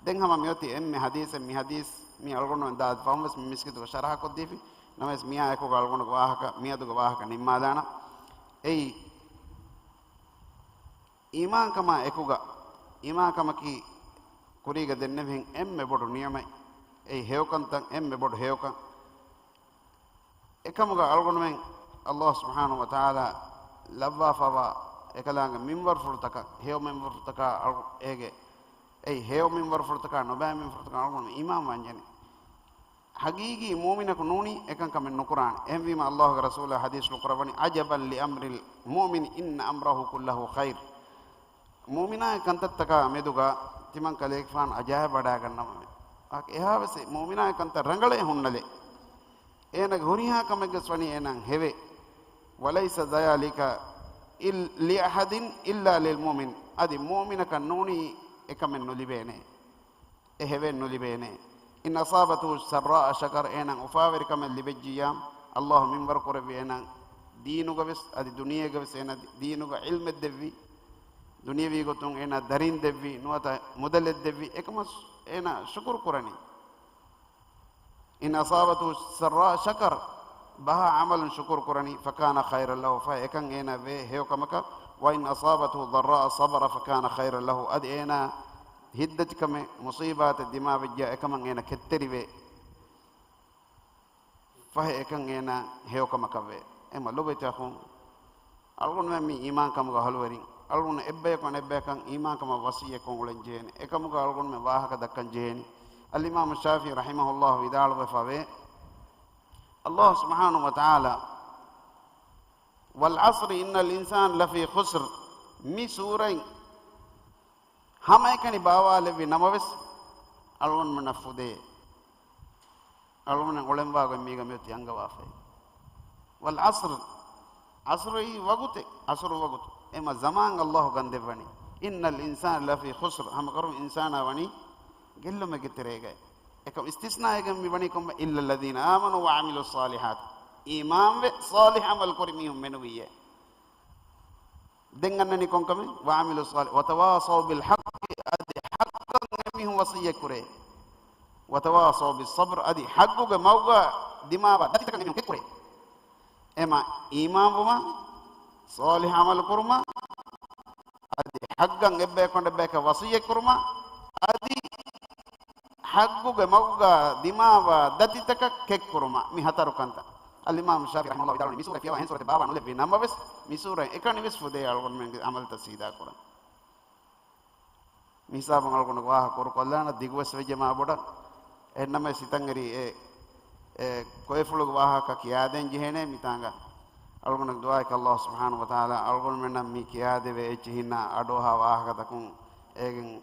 ދެން ހަމަ މިއޮތީ އެންމެ ޙަދީޘެއް، މި ޙަދީޘް މި އަޅުގަނޑުމެން ދާ ފަހުން ވެސް މި މިސްކިތުގަ ޝަރަޙަކޮށްދީފި. ނަމަވެސް މިއާ އެކުގަ އަޅުގަނޑުގެ ވާހަކަ، މިއަދުގެ ވާހަކަ ނިންމާލާނަން. އެއީ، އީމާންކަމާ އެކުގަ، އީމާންކަމަކީ ކުރީގަ ދެންނެވިހެން އެންމެ ބޮޑު ނިޢުމަތް. އެއީ ހެޔޮކަންތައް، އެންމެ ބޮޑު ހެޔޮކަން. އެކަމުގަ އަޅުގަނޑުމެން އައްލާހު ސުބްޙާނަހު ވަތަޢާލާ ލައްވާފަވާ އެކަލާނގެ މިންވަރުފުޅުތަކަށް، ހެޔޮ މިންވަރުފުޅުތަކާ އަޅު-، އޭގެ، އެއީ ހެޔޮ މިންވަރުފުޅުތަކާ ނުބައި މިންވަރުފުޅުތަކާ އަޅުގަނޑު އީމާން ވާންޖެހޭނެ. ޙަޤީޤީ މުއުމިނަކު ނޫނީ އެކަންކަމެއް ނުކުރާނެ. އެހެންވީމަ އައްލާހުގެ ރަސޫލާ ޙަދީޘް ނުކުރައްވަނީ، عجبا لأمر المؤمن إن أمره كله خير. މުއުމިނާގެ ކަންތައްތަކާ މެދުގަ ތިމަން ކަލޭގެފާނު އަޖާއިބު ވަޑައިގަންނަވަމޭ. އާ، އެހާވެސް މުއުމިނާގެ ކަންތައް ރަނގަޅޭ ހުންނަލޭ. އޭނަގެ ހުރިހާ ކަމެއްގެސް ވަނީ އޭނައަށް ހެވޭ. وليس ذلك إل-، لأحد إلا للمؤمن. އަދި މުއުމިނަކަށް ނޫނީ އެކަމެއް ނުލިބޭނެ. އެ ހެވެއް ނުލިބޭނެ. إن أصابته سراء شكر، އޭނަ އުފާވެރިކަމެއް ލިބެއްޖިއްޔާ، އައްލާހު މިންވަރު ކުރެއްވި އޭނަ ދީނުގަ ވެސް، އަދި ދުނިޔޭގަ ވެސް އޭނަ ދީ-، ދީނުގަ ޢިލްމެއް ދެއްވި، ދުނިޔަވީ ގޮތުން އޭނަ ދަރިން ދެއްވި، ނުވަތަ މުދަލެއް ދެއްވި، އެކަމަސް އޭނަ ޝުކުރު ކުރަނީ. إن أصابته سراء شكر، ބަހާ ޢަމަލުން ޝުކުރު ކުރަނީ، فكان خيرا له، ފަހެ އެކަން އޭނަ ވޭ ހެޔޮ ކަމަކަށް، وإن أصابته ضراء صبر فكان خيرا له، އަދި އޭނަ ހިތްދަތިކަމެއް، މުޞީބާތެއް ދިމާވެއްޖާ އެކަމަށް އޭނަ ކެތްތެރިވޭ. ފަހެ އެކަން އޭނަ ހެޔޮކަމަކަށްވޭ. އެމަ ލޮބުވެތި އަޚުން، އަޅުގަނޑުމެން މި އީމާންކަމުގެ އަހުލުވެރިން، އަޅުގަނޑު އެއްބަޔަކު އަނެއްބަޔަކަށް އީމާންކަމަށް ވަޞިއްޔަތްކޮށް އުޅެން ޖެހޭނެ. އެކަމުގަ އަޅުގަނޑުމެން ވާހަކަ ދައްކަން ޖެހޭނެ. އަލްއިމާމު ޝާފިޢީ ރަޙިމަހުﷲ ވިދާޅުވެފަވޭ، އައްލާހު ސުބްޙާނަހު ވަތަޢާލާ والعصر إن الإنسان لفي خسر، މި ސޫރަތް ހަމައެކަނި ބާވާލެއްވި ނަމަވެސް، އަޅުގަނޑުމެންނަށް ފުދޭ. އަޅުގަނޑުމެން އުޅެންވާ ގޮތް މީގަ މިއޮތީ އަންގަވާފައި. والعصر، ޢަޞްރު އީ ވަގުތެއް، ޢަޞްރު ވަގުތު. އެމަ ޒަމާން އައްލާހު ގަންދެއްވަނީ. إن الإنسان لفي خسر، ހަމަކަށަވަރުން އިންސާނާ ވަނީ ގެއްލުމެއްގެ ތެރޭގައި. އެކަމް އިސްތިސްނާއެއްގަ މި ވަނީ ކޮންމެ؟ إلا الذين آمنوا وعملوا الصالحات، އީމާންވެ ޞާލިޙް ޢަމަލު ކުރި މީހުން މެނުވިއޭ. ދެން އަންނަނީ ކޮންކަމެއް؟ وعملوا الصالحات وتواصوا بالحق، އަދި ޙައްޤަށް އެމީހުން ވަޞިއްޔަތް ކުރޭ. وتواصوا بالصبر، އަދި ޙައްޤުގެ މަގުގަ ދިމާވާ ދަތިތަކަށް އެމީހުން ކެތްކުރޭ. އެމަ އީމާންވުމަށް، ޞާލިޙް ޢަމަލު ކުރުމަށް، އަދި ޙައްޤަށް އެއްބަޔަކު އަނެއްބަޔަކަށް ވަޞިއްޔަތް ކުރުމަށް، އަދި ޙައްޤުގެ މަގުގަ ދިމާވާ ދަތިތަކަށް ކެތްކުރުމަށް. މި ހަތަރު ކަންތައް. އަލްއިމާމު ޝާފިޢީ ރަޙިމަހުﷲ ވިދާޅުވަނީ، މި ސޫރަތް ފިޔަވާ އެހެން ސޫރަތެއް ބާވާނުލެއްވި ނަމަވެސް، މި ސޫރަތް އެކަނިވެސް ފުދޭ އަޅުގަނޑުމެންގެ ޢަމަލުތައް ސީދާ ކުރަން. މި ހިސާބުން އަޅުގަނޑު ވާހަކަ ކުރުކޮށްލާނަ، ދިގުވެސް ވެއްޖެ މާ ބޮޑަށް. އެހެންނަމަވެސް ހިތަށް އެރި އެ، އެ ކޮއެފުޅުގެ ވާހަކަ ކިޔާދޭން ޖެހޭނެ މިތާނގަ. އަޅުގަނޑު ދުޢާއެކޭ އައްލާހު ސުބްޙާނަހު ވަތަޢާލާ އަޅުގަނޑުމެންނަށް މި ކިޔާދެވޭ އެއްޗިހިންނާ އަޑުއަހާ ވާހަކަތަކުން އޭގެން،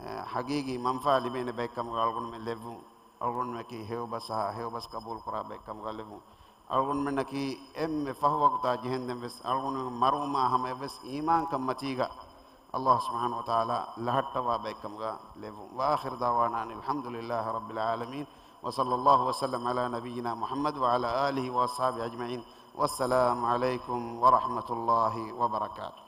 އެ، ޙަޤީޤީ މަންފާ ލިބޭނެ ބައެއްކަމުގަ އަޅުގަނޑުމެން ލެއްވުން. އަޅުގަނޑުމެންނަކީ ހެޔޮބަސް އަހާ، ހެޔޮބަސް ޤަބޫލުކުރާ ބައެއްކަމުގަ ލެއްވުން. އަޅުގަނޑުމެންނަކީ އެންމެ ފަހު ވަގުތާ ޖެހެންދެން ވެސް އަޅުގަނޑުމެން މަރުވުމާ ހަމަޔަށް ވެސް އީމާންކަން މަތީގަ ﷲ ސުބްޙާނަހޫ ވަތަޢާލާ ލަހައްޓަވާ ބައެއްކަމުގަ ލެއްވުން. وآخر دعوانا أن الحمد لله رب العالمين، وصلى الله وسلم على نبينا محمد وعلى آله وأصحابه أجمعين. والسلام عليكم ورحمة الله وبركاته.